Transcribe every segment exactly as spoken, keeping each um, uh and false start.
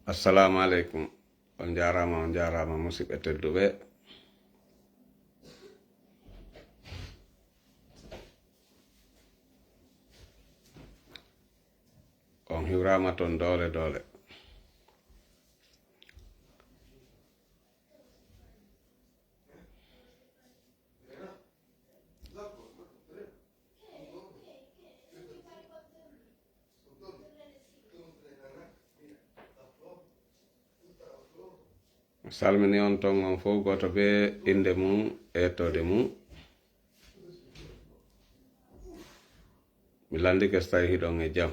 Assalamu aleykum. On njaaraama, on njaaraama, musidɓe tedduɓe. On hiwraama ton doole doole. Mi salmini on ton on fof, gooto bee innde mum e yettoode mum. Mi lanndike so tawi hiɗon e jam.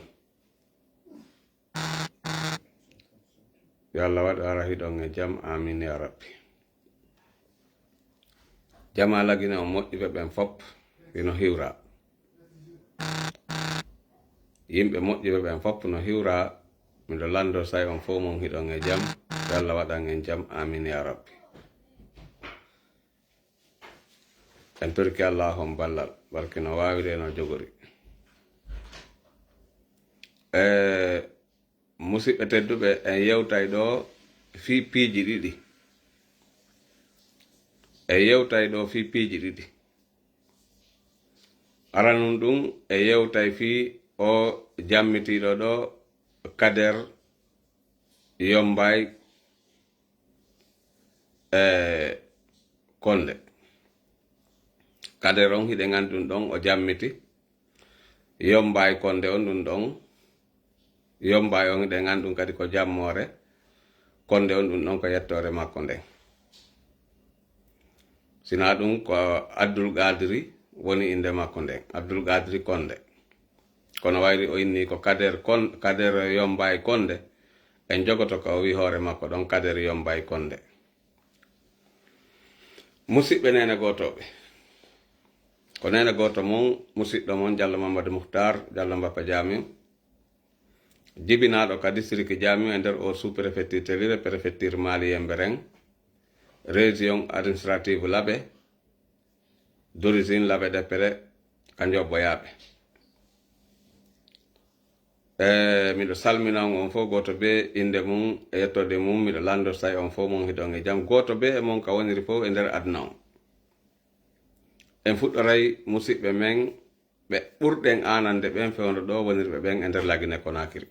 Yo Allah waɗ ara hiɗon e jam, amin ya rabbi. Jama lagine on moƴƴuɓe ɓen fop hino hiwra. Yimɓe moƴƴuɓe ɓen fop no hiwra. Miɗo lanndo say on fof mon hiɗon e jam. Yo Allah waɗan en jam, amin ya rabbi. En torki Allah on ballal, barke no waawiri e no jogori. E, musidɓe tedduɓe, en yewtay ɗo fii piiji ɗiɗi. En yewtay ɗo fii piiji ɗiɗi. Aranun ɗum, en yewtay fii o jammitiiɗo ɗo, Kader Yombay, e, Konde. Kader on hiɗen anndi ɗum ɗon, o jammiti. Yombay Konde on ɗum ɗon. Yombay on hiɗen anndi ɗum kadi ko jammoore. Konde on ɗum ɗon ko yettoore makko nden. Sinaa ɗum ko Abdul Qadiri woni innde makko nden. Abdul Qadiri Konde. Kono wayri o inni ko Kader Kon-, Kader Yombay Konde. En jogoto ko o wi hoore makko ɗon, Kader Yombay Konde. Musidɓe neene gootooɓe. Ko neene gooto mon, musidɗo mon, Jallo Mamadou Mouhtar, Jallo Mbappa Diamé. Jibinaaɗo ka district Diamé e nder o sous-préfecture Tellire, préfecture Mali Yembereng, région administrative Labe, d'origine Labe Depere, ka Jobboyaaɓe. E, miɗo salmina on, on fof gooto bee innde mum e yettoode mum. Miɗo lanndo say on fof mon hiɗon e jam. Gooto bee e mon ka woniri fof e nder aduna on. En fuɗɗoray musidɓe men ɓe ɓurɗen aanande ɓen fewndo ɗo wonirɓe ɓen e nder Lagine Konakiri.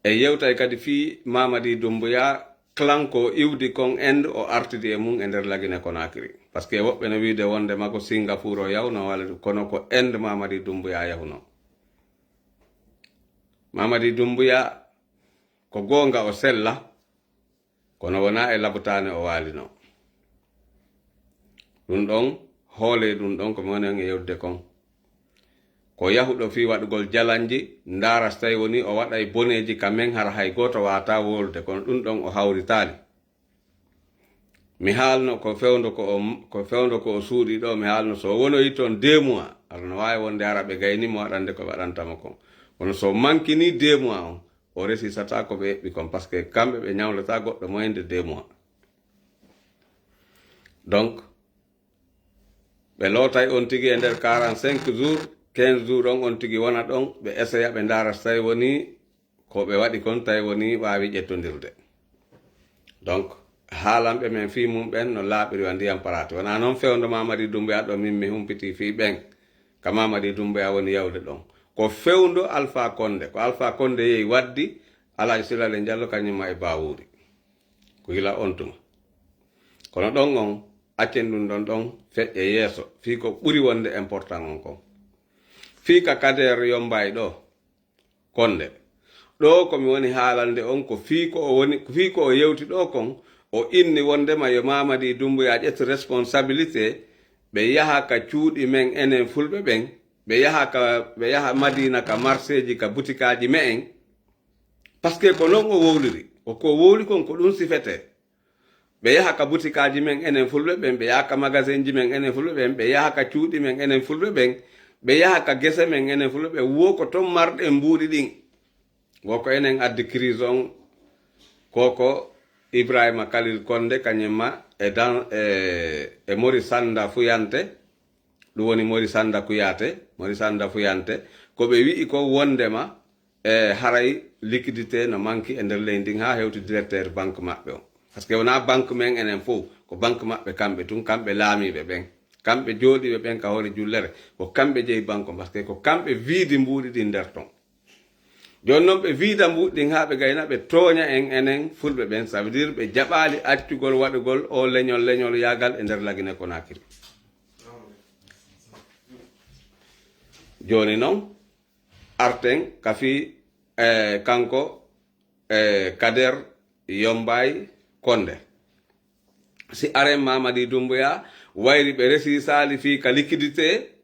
En yewtay kadi fii Mamadi Doumbouya, clan ko iwdi kon Inde, o artidi e mum e nder Lagine Konakiri. Parce que woɓɓe no wiide wonde ma ko Singapour o yawno walla ɗum, kono ko Inde Mamadi Doumbouya yahuno. Mamadi Doumbouya ko goonga o sella, kono wonaa e labutaane o waalino. Ɗum ɗon, hoolee ɗum ɗon ko mi woni on e yewtude kon. Ko yahuɗo fii waɗugol jalanji, ndaara so tawi woni o waɗay boneeji ka men, hara hay gooto waawataa wowlude, kono ɗum ɗon o hawritaali. Mi haalno ko fewndo ko o, ko fewndo ko o suuɗi ɗo, mi haalno so o wonoyi toon deux mois, aɗa no waawi wonde hara ɓe gayni mo waɗande ko ɓe waɗanta mo kon. Kono so o mankini deux mois on, o resisata ko ɓe eɓɓi kon, parce que kamɓe ɓe ñawlata goɗɗo moins de deux mois. Donc, ɓe lootay on tigi e nder quarante-cinq jours, quinze jours on, on tigi wona ɗon, ɓe essaya, ɓe ndaara so tawi woni ko ɓe waɗi kon tawi woni waawi ƴettondirde. Donc, haalanɓe men fii mum ɓen no laaɓiri wa ndiyam paraate. Wonaa noon fewndo Mamadi Doumbouya ɗo min mi humpitii fii ɓen, ka Mamadi Doumbouya woni yawde ɗon. Ko fewndo Alpha Condé, ko Alpha Condé yehi waddi Alhaji Silale Jallo kañum ma e Bawuri. Ko gila on tuma. Kono ɗon on, accen ɗum ɗon ɗon feƴƴa yeeso, fii ko ɓuri wonde important on kon. Fii ka Kader Yombay ɗo, Konde. Ɗo ko mi woni haalande on ko fii ko o woni, fii ko o yewti ɗo kon, o inni wondema yo Mamadi Doumbouya ƴettu responsabilité, ɓe yaha ka cuuɗi men enen fulɓe ɓen, ɓe yaha ka, ɓe yaha Madina ka marseji, ka butikaaji me'en. Parce que ko non o wowliri, o ko wowli kon ko ɗum sifete. Ɓe yaha ka butikaaji men enen fulɓe ɓen, ɓe yaha ka magasinji men enen fulɓe ɓen, ɓe yaha ka cuuɗi men enen fulɓe ɓen, ɓe yaha ka gese men enen fulɓe ɓen, wo ko ton marɗen mbuuɗi ɗin. Wo ko enen addi crise on, ko ko Ibrahima Khalil Konde kañum ma e dan-, e, e Mori Sanda Fuyante, ɗum woni Mori Sanda Kuyate, Mori Sanda Fuyante, ko ɓe wi'i ko wondema e haray liquidité no manki e nder leydi ndin haa hewti directeur banque maɓɓe on. Parce que wonaa banque men enen fof, ko banque maɓɓe kamɓe tun, kamɓe laamiiɓe ɓen. Kamɓe jooɗiiɓe ɓen ka hoore jullere, ko kamɓe jeyi banque on, parce que ko kamɓe viidi mbuuɗi ɗin nder ton. Jooni non ɓe viida mbuuɗi ɗin haa ɓe gayna ɓe tooña en enen fulɓe ɓen, ça veut dire ɓe jaɓaali accugol waɗugol o leñol leñol yaagal e nder Lagine Konakiri. Jooni non, arten ka fii, eh, kanko, eh, Kader Yombay Konde. Si aren Mamadi Dumbuya wayri ɓe resi sali fii ka liquidité.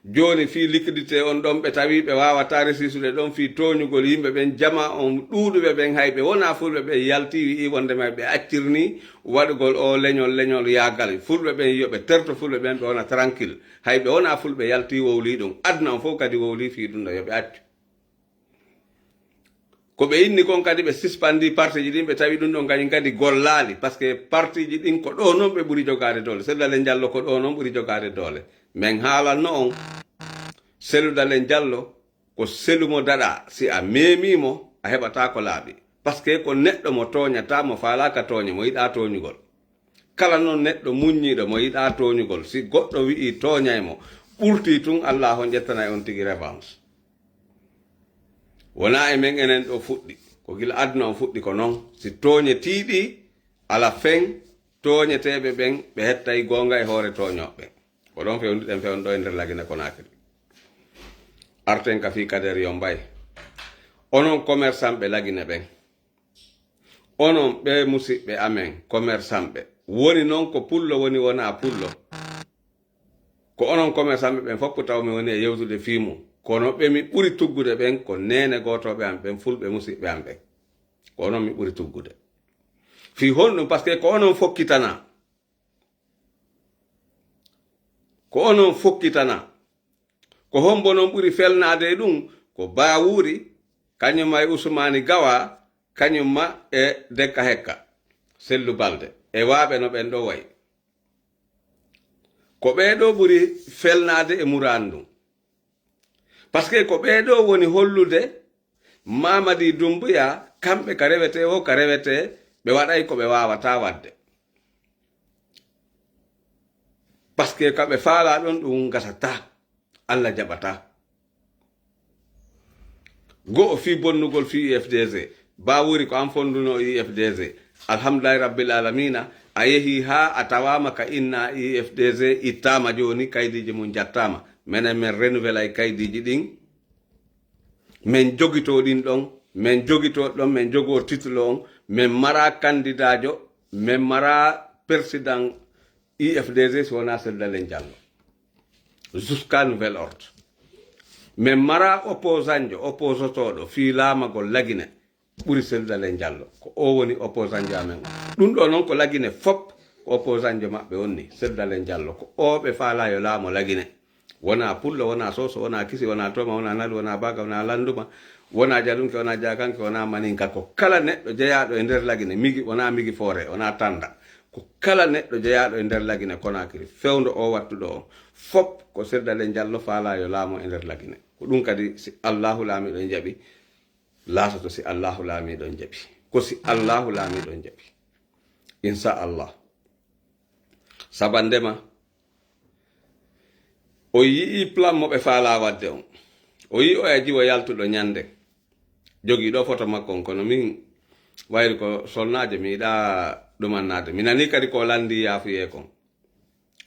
Jooni fii liquidité on ɗon ɓe tawi ɓe waawata resisude ɗon fii tooñugol yimɓe ɓen, jama on ɗuuɗuɓe ɓen, hay ɓe wonaa fulɓe ɓe yalti wi'i wonde may ɓe accirni waɗugol o leñol leñol yaagal. Fulɓe ɓen yo ɓe terto fulɓe ɓen ɓe wona tranquille. Hay ɓe wonaa fulɓe yalti wowli ɗum. Aduna on fof kadi wowli fii ɗum ɗo yo ɓe accu. Ko ɓe inni kon kadi ɓe sispandi partiji ɗin ɓe tawi ɗum ɗon kañum kadi gollaali. Parce que partiji ɗin ko ɗo non ɓe ɓuri jogaade doole. Sellu Dalein Jallo ko ɗo non ɓuri jogaade doole. Men haalanno on, Sellu Dalein Jallo ko selu mo daɗa. Si a meemi mo, a heɓata ko laaɓi. Parce que ko neɗɗo mo tooñata, mo faalaaka tooñe, mo yiɗa tooñugol. Kala non neɗɗo muññiiɗo mo yiɗa tooñugol, si goɗɗo wi'i tooñay mo, ɓurti tun Allah on ƴettanay on tigi revanche. Wonaa e men enen ɗo fuɗɗi, ko gila aduna on fuɗɗi ko non. Si tooñe tiiɗi, ala fen, tooñeteeɓe ɓen ɓe hettay goonga e hoore tooñooɓe ɓen. Ko ɗon fewndiɗen fewndo e nder Lagine Konakiri. Arten ka fii Kader Yombay. Onon commerçant ɓe Lagine ɓen. Onon ɓe musiɓɓe amen, commerçant ɓe. Woni non ko pullo woni wonaa pullo. Ko onon commerçant ɓe ɓen fof taw mi woni e yewtude fii mum. Kono ɓe mi ɓuri tuggude ɓen ko neene gootooɓe am ɓen, fulɓe musiɓɓe am ɓen. Ko onon mi ɓuri tuggude. Fii honɗum? Parce que ko onon fokkitana. Ko onon fokkitana. Ko hombo non ɓuri felnaade e ɗum? Ko Baawuri, kañum ma e Usmaani Gawa, kañum ma e Dekka Hekka, Sellu Balde, e waaɓe no ɓen ɗo wayi. Ko ɓee ɗo ɓuri felnaade e muraadu ndun. Parce que ko ɓee ɗo woni hollude Mamadi Dumbuya, kamɓe ka rewetee wo, ka rewetee, ɓe waɗay ko ɓe waawata waɗde. Parce que ka ɓe faalaa ɗon ɗum gasata, Allah jaɓata. Go'o fii bonnugol fii U F D G, Baawuri ko an fonnduno U F D G. Alhamdulillahi Rabbil Alamina, a yehi haa a tawaama ka inna U F D G ittaama jooni, kaydiiji mum jattaama. Menen men renouvelay kaydiiji ɗin. Men jogitoo ɗin ɗon, men jogitoo ɗon, men jogoo title on, men maraa kandidaajo, men maraa président U F D G si wonaa Sellu Dalein Jallo. Jusqu'à nouvel ordre. Men maraa opposant jo, opposotooɗo fii laamagol Lagine ɓuri Sellu Dalein Jallo. Ko o woni opposant jo amen on. Ɗum ɗo non ko Lagine fop ko opposant jo maɓɓe wonni, Sellu Dalein Jallo. Ko o ɓe faalaa yo laamo Lagine. Wonaa pullo, wonaa soso, wonaa kisi, wonaa toma, wonaa nali, wonaa baga, wonaa landuma, wonaa jalunke, wonaa jakanke, wonaa maninka. Ko kala neɗɗo jeyaaɗo e nder Lagine, migi, wonaa migi foore, wonaa tanda. Ko kala neɗɗo jeyaaɗo e nder Lagine Konakiri, fewndo o wattuɗo on, fop ko Sellu Dalein Jallo faalaa yo laamo e nder Lagine. Ko ɗum kadi si Allahu Laamiiɗo jaɓi, laasoto si Allahu Laamiiɗo jaɓi. Ko si Allahu Laamiiɗo jaɓi. Insha Allah. Sabandema, o yi'i plan mo ɓe faalaa waɗde on. O yi'i oya jiwo yaltuɗo ñande. Jogii ɗo foto makko on, kono min wayri ko solnaajo, mi yiɗaa ɗumannaade. Mi nanii kadi ko o lanndii yaafuyee kon.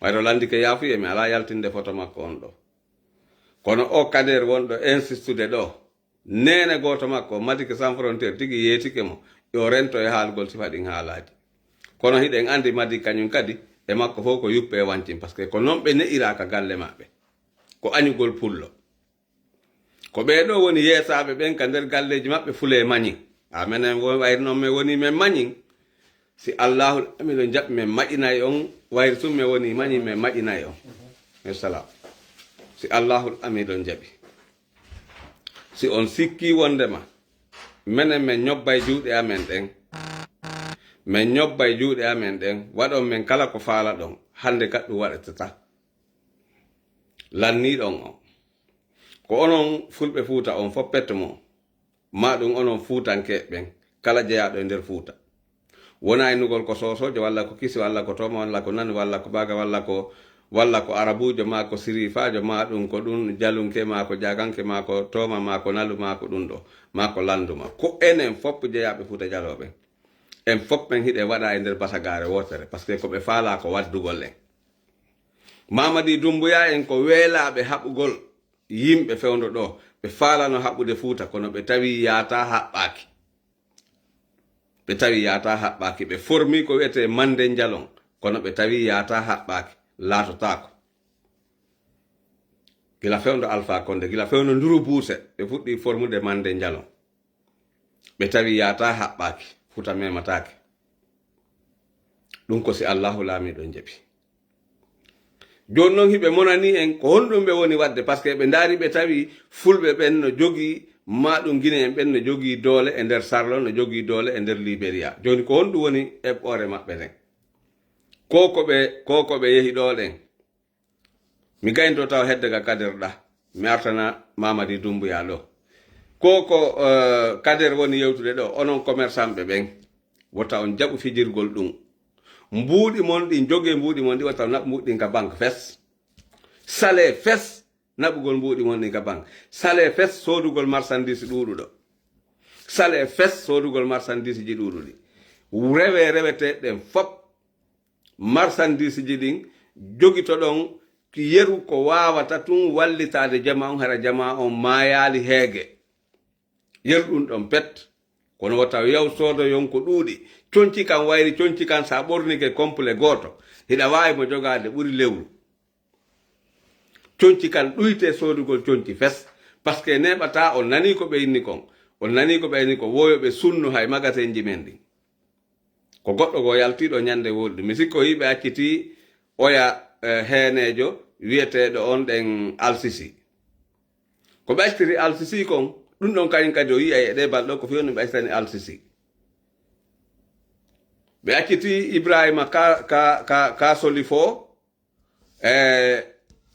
Wayri o lanndike yaafuyee, mi alaa yaltinde foto makko on ɗo. Kono o Kader wonɗo insistude ɗo, neene gooto makko, Madike Sans Frontière, tigi yeetike mo, yo rento e haalgol sifa ɗin haalaaji. Kono hiɗen anndi Madi kañum kadi, e makko fof ko yuppe e wancin, parce que ko non ɓe ne'ira ka galle maɓɓe. Ko añugol pullo. Ko ɓee ɗo woni yeesaaɓe ɓen ka nder galleeji maɓɓe fulee mañin. A menen wo-, wayri non men woni men mañin. Si Allahul Amiiɗo jaɓi men maƴinay on, wayri tun men woni mañin men maƴinay on. Wassalam. Si Allahul Amiiɗo jaɓi. Si on sikki wondema, menen men ñobbay juuɗe amen ɗen. Men ñobbay juuɗe amen ɗen, waɗon men kala ko faalaɗon, hande kaɗɗum waɗetata. Lanniiɗon on. Ko onon Fulɓe Fuuta on fof pette mo, maa ɗum onon Fuutanke ɓen, kala jeyaaɗo e nder Fuuta. Wona e nugol ko Soosoojo, walla ko Kisi, walla ko Tooma, walla ko Nanu, walla ko Baga, walla ko, walla ko Arabuujo, maa ko Siriifaajo, maa ɗum ko ɗum Jalunke, maa ko Jaaganke, maa ko Tooma, maa ko Nalu, maa ko ɗum ɗo, maa ko Lannduma. Ko enen fof jeyaaɓe Fuuta Jaloo ɓen. En fof men hiɗen waɗa e nder basagaare wootere, parce que ko ɓe faalaa ko waddugol en. Mamadi Dumbuya en ko weelaaɓe haɓugol yimɓe fewndo ɗo. Ɓe faalano haɓude Fuuta, kono ɓe tawi yaata haɓɓaaki. Ɓe tawi yaata haɓɓaaki. Ɓe formi ko wiyetee Mande Njalon, kono ɓe tawi yaata haɓɓaaki. Laatotaako. Gila fewndo Alpha Condé, gila fewndo Nduru Buuse, ɓe fuɗɗi formude Mande Njalon. Ɓe tawi yaata haɓɓaaki, Fuuta memataake. Ɗum ko si Allaahu Laamiiɗo jaɓi. Jooni noon hiɓe monani en ko honɗum ɓe woni waɗde, parce que ɓe ndaari ɓe tawi Fulɓe ɓen no jogii, maa ɗum Gine en ɓen no jogii doole e nder Sarlo, no jogii doole e nder Liberia. Jooni ko honɗum woni eɓɓoore maɓɓe nden? Ko ko ɓe, ko ko ɓe yehi ɗo ɗen? Mi gaynto taw hedde ga Kader ɗa. Mi artana Mamadi Dumbuya ɗo. Ko ko, eh, Kader woni yewtude ɗo, onon commerçant ɓe ɓen. Wota on jaɓu fijirgol ɗum. Mbuuɗi mon ɗin, jogee mbuuɗi mon ɗin, wota on naɓu mbuuɗi ɗin ka banque fes. Salee fes naɓugol mbuuɗi mon ɗin ka banque. Salee fes soodugol marchandise ɗuuɗuɗo. Salee fes soodugol marchandise ji ɗuuɗuɗi. Rewe reweteeɗi ɗen fop. Marchandise ji ɗin jogitoɗon yeru ko waawata tun wallitaade jamaa on, hara jamaa on maayaali heege. Yeru ɗum ɗon pet. Kono wota yaw soodoyon ko ɗuuɗi. Conci kan wayri conci kan, sa ɓornike complet gooto, hiɗa waawi mo jogaade ɓuri lewru. Conci kan ɗuyte soodugol conci fes, parce que neeɓataa. On nanii ko ɓe inni kon, on nanii ko ɓe inni kon, wo yo ɓe sunnu hay magasin ji men ɗin. Ko goɗɗo goo yaltiiɗo ñannde wolde. Mi sikko yiɓe accitii oya, eh, heeneejo wiyeteeɗo on ɗen Alsisi. Ko ɓe accitiri Alsisi kon, ɗum ɗon kañum kadi o yi'ay e ɗee balɗe ɗo ko fewndo ɓe accitani Alsisi. Ɓe accitii Ibrahima ka, ka, ka, ka Solifo, e,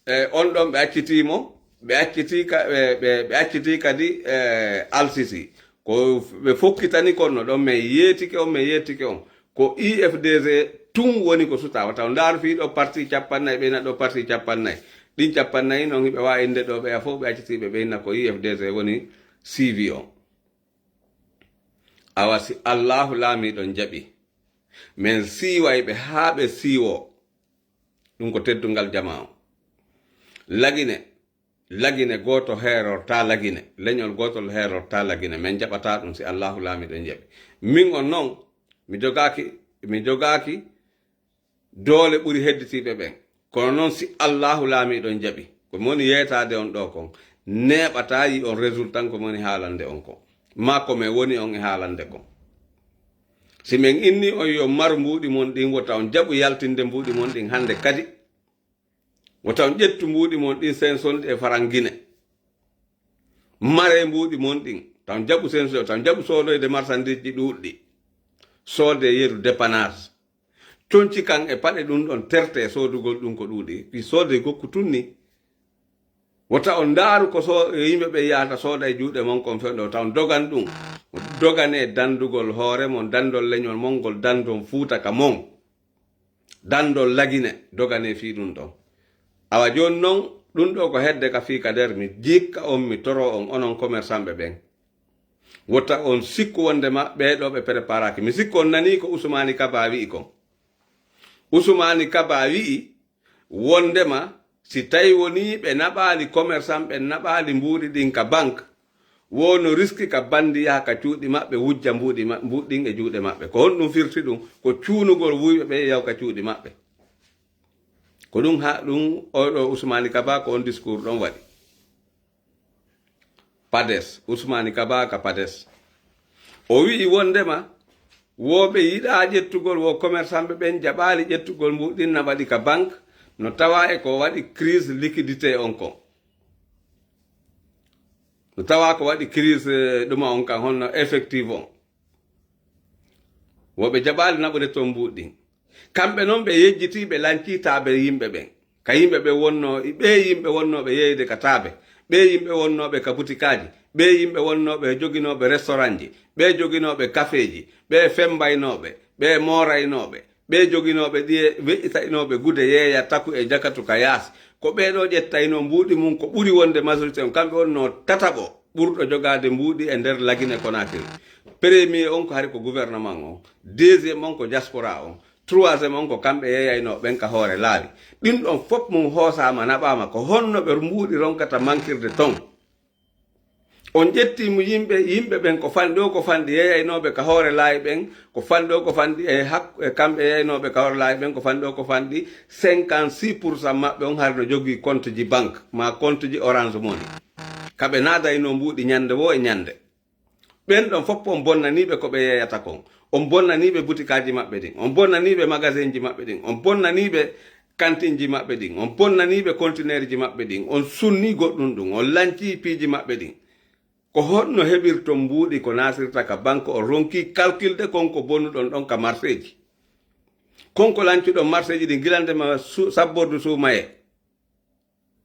e on ɗon ɓe accitii mo, ɓe accitii ka, ɓe, ɓe, ɓe accitii kadi, e, Alsisi. Ko ɓe fokkitani kon no ɗon, men yeetike on, men yeetike on. Ko I F D C tun woni ko sutaa. Wata on ndaaru fii ɗo parti cappannayi, ɓe ina ɗo parti cappannayi. Ɗin cappannayi non hiɓe waawi innde ɗo ɓeya fof, ɓe accitii ɓe, ɓe inna ko I F D C woni C V on. Awa si Allaahu Laamiiɗo jaɓi, men siiway ɓe haa ɓe siiwoo. Ɗum ko teddungal jamaa on. Lagine, Lagine gooto heerortaa Lagine, leñol gootol heerortaa Lagine. Men jaɓataa ɗum si Allaahu Laamiiɗo jaɓi. Min on non, mi jogaaki, mi jogaaki doole ɓuri hedditiiɓe ɓen. Kono non si Allaahu Laamiiɗo jaɓi, ko mi woni yeetaade on ɗo kon, neeɓataa yi on résultat ko mi woni haalande on kon. Maa ko men woni on e haalande kon. Si men inni on yo mar mbuuɗi mon ɗin, wota on jaɓu yaltinde mbuuɗi mon ɗin hannde kadi. Wota on ƴettu mbuuɗi mon ɗin sensonɗi e farangine. Maree mbuuɗi mon ɗin. Taw jaɓu senso, taw jaɓu soodoyde marchandise ji ɗuuɗɗi. Soodee yeru dépannage. Conci kan e paɗe ɗum ɗon terte soodugol ɗum ko ɗuuɗi. Ɗi soodee gokku tun ni. Wota on ndaaru ko so, yimɓe ɓe yahata sooda e juuɗe mon kon fewndo, taw dogan ɗum. Doganee dandugol hoore mon, dandol leñol mon ngol, dandon Fuuta ka mon. Dandol Lagine, doganee fii ɗum ɗon. Awa jooni non, ɗum ɗo ko hedde ka fii Kader, mi jikka on, mi toro on, onon commerçant ɓe ɓen. Wota on sikku wondema ɓee ɗo ɓe préparaaki. Mi sikku on nanii ko Usmaani Kaba wi'i kon. Usmaani Kaba wi'i wondema si tawi wonii ɓe naɓaali commerçant, ɓe naɓaali mbuuɗi ɗin ka banque, wo no riski ka bandi yaha ka cuuɗi maɓɓe, wujja mbuuɗi ma-, mbuuɗi ɗin e juuɗe maɓɓe. Ko honɗum firti ɗum? Ko cuunugol wuyɓe ɓe yaw ka cuuɗi maɓɓe. Ko ɗum ha-, ɗum oɗo Usmaani Kaba ko on discours ɗon waɗi. Pades, Usmaani Kaba ka Pades. O wi'i wondema wo ɓe yiɗaa ƴettugol, wo commerçant ɓe ɓen jaɓaali ƴettugol mbuuɗi ɗin naɓa ɗi ka banque, no tawa e ko waɗi crise liquidité on kon. No tawa ko waɗi crise, eh, ɗuma on kan, honno effectif on. Wo ɓe jaɓaali naɓude ton mbuuɗi ɗin. Kamɓe non ɓe yejjitii, ɓe lancii taabe yimɓe ɓen. Ka yimɓe ɓe wonno, ɓe yimɓe wonnooɓe yeeyde ka taabe, Ɓe yimɓe wonnooɓe ka butikaaji, ɓe yimɓe wonnooɓe joginooɓe restaurantji, ɓe joginooɓe kafeeji, ɓe fembaynooɓe, ɓe mooraynooɓe, ɓe joginooɓe ɗiye weƴƴitaynooɓe gude yeeya taku e jakatu ka yaasi. Ko ɓee ɗoo ƴettaynoo mbuuɗi mum ko ɓuri wonde majorité on, kamɓe wonnoo tataɓo ɓurɗo jogaade mbuuɗi e nder Lagine Konakiri. Premier on ko hari ko gouvernement on, deuxième on ko diaspora on, troisième on ko kamɓe yeeyaynoo ɓen ka hoore laawi. Ɗin ɗon fof mum hoosaama naɓaama, ko honno ɓe mbuuɗi ronkata mankirde ton? On ƴetti mo yimɓe, yimɓe ɓen ko fanɗi o ko fanɗi yeeyaynooɓe ka hoore laawi ɓen, ko fanɗi o ko fanɗi e hak-, e kamɓe yeeyaynooɓe ka hoore laawi ɓen, ko fanɗi o ko fanɗi cinquante-six pour cent maɓɓe on hari no jogii compte ji banque, maa compte ji Orange Money. Ka ɓe naadaynoo mbuuɗi ñande woo e ñande. Ɓen ɗon fof on bonnaniiɓe ko ɓe yeeyata kon. On bonnaniiɓe butikaaji maɓɓe ɗin. On bonnaniiɓe magasinji maɓɓe ɗin. On bonnaniiɓe kantinji maɓɓe ɗin. On bonnaniiɓe kontineerji maɓɓe ɗin. On sunni goɗɗum ɗum. On lanci piiji maɓɓe ɗin. Ko honno heɓirton mbuuɗi ko naasirta ka banque, on ronki kalkilde kon ko bonnuɗon ɗon ka marseeji? Kon ko lancuɗon marseeji ɗin gilande ma su-, sabbordu suumaye.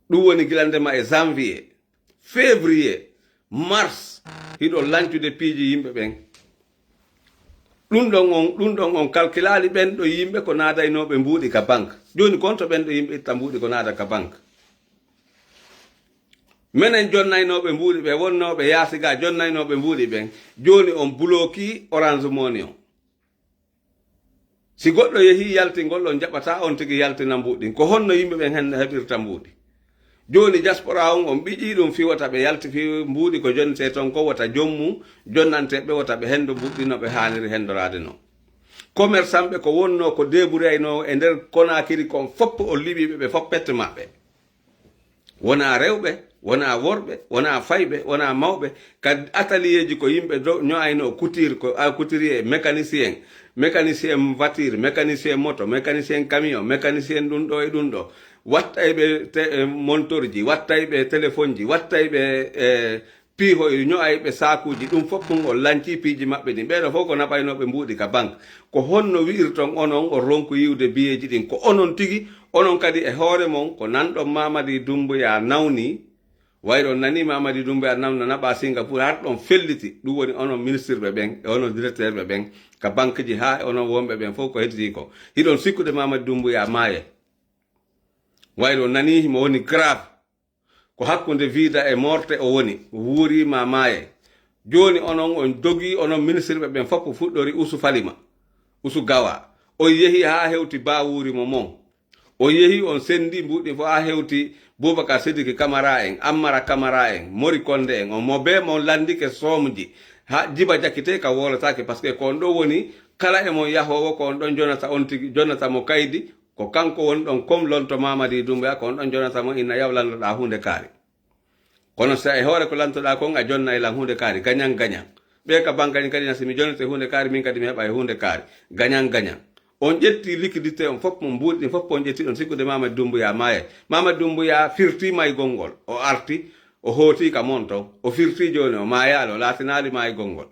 Ɗum woni gila ndema e janvier, février, mars, hiɗon lancude piiji yimɓe ɓen. Ɗum ɗon on, ɗum ɗon on kalkilaali ɓen ɗo yimɓe ko naadaynooɓe mbuuɗi ka banque. Jooni kon to ɓen ɗo yimɓe itta mbuuɗi ko naada ka banque. Menen jonnaynooɓe mbuuɗi ɓe, wonnooɓe yaasi ga jonnaynooɓe mbuuɗi ɓen, jooni on bulooki Orange Money on. Si goɗɗo yehii yaltingol, on jaɓataa on tigi yaltina mbuuɗi ɗin. Ko honno yimɓe ɓen hen heɓirta mbuuɗi? Jooni diaspora on, on ɓiƴii ɗum fii wota ɓe yalti fii mbuuɗi ko jonnetee ton ko wota jommu jonnantee ɓe, wota ɓe hendo mbuuɗi no ɓe haaniri hendoraade non. Commerçant ɓe ko wonnoo ko deebureyaynoo e nder Konakiri kon fof, on liɓii ɓe, ɓe fof pette maɓɓe. Wonaa rewɓe, wonaa worɓe, wonaa fayɓe, wonaa mawɓe. Ka atelier ji ko yimɓe do-, ño'aynoo couture, ko a couturier, mécanicien, mécanicien voiture, mécanicien moto, mécanicien camion, mécanicien ɗum ɗo e ɗum ɗo. Wattayɓe te-, eh, montorji, wattayɓe téléphone ji, wattayɓe, eh, piihoy, ño'ayɓe saakuuji, ɗum fof ɗum on lancii piiji maɓɓe ɗin. Ɓeeɗo fof ko naɓaynooɓe mbuuɗi ka banque. Ko honno wi'irton onon on ronku yi'ude biyeeji ɗin? Ko onon tigi, onon kadi e hoore mon, ko nanɗon Mamadi Doumbouya nawni, wayri on nanii Mamadi Doumbouya nawna naɓa Singapour, har ɗon felliti. Ɗum woni onon ministirɓe ɓen, e onon directeurɓe ɓen, ka banque ji haa e onon wonɓe ɓen fof ko hedditi ko. Hiɗon sikkude Mamadi Doumbouya maaye. Wayri on nanii himo woni grave. Ko hakkunde vida e morte o woni, wuuri ma maaye. Jooni onon on dogii, onon ministirɓe ɓen fof fuɗɗori usu falima, usu gawa. On yehi haa hewti baawuuri mo mon. On yehi on sendi mbuuɗi fof haa hewti Boubacar Sidiki Camara en, Ammara Camara en, Mori Konde en, on mo bee mon landike soomji. Haa jiba jakite ka wolotaake, parce que ko on ɗo woni kala e mon yahoowo ko on ɗon jonata on tigi, jonata mo kaydi, ko kanko woni ɗon comme lonto Mamadi Doumbouya, ko on ɗon jonata mo inna yaw lannoɗaa huunde kaari. Kono si a e hoore ko lantoɗaa kon, a jonnay lan huunde kaari, gañan, gañan. Ɓe ka banque ni kadi na si mi jonnete huunde kaari, min kadi mi heɓa e huunde kaari, gañan, gañan. On ƴetti liquidité on fof, mo mbuuɗi ɗin fof on ƴetti ɗon sikkude Mamadi Doumbouya maaye. Mamadi Doumbouya firti maygol ngol. O arti, o hooti ka mon ton. O firti jooni, o maayaali, o laatinaali maygol ngol.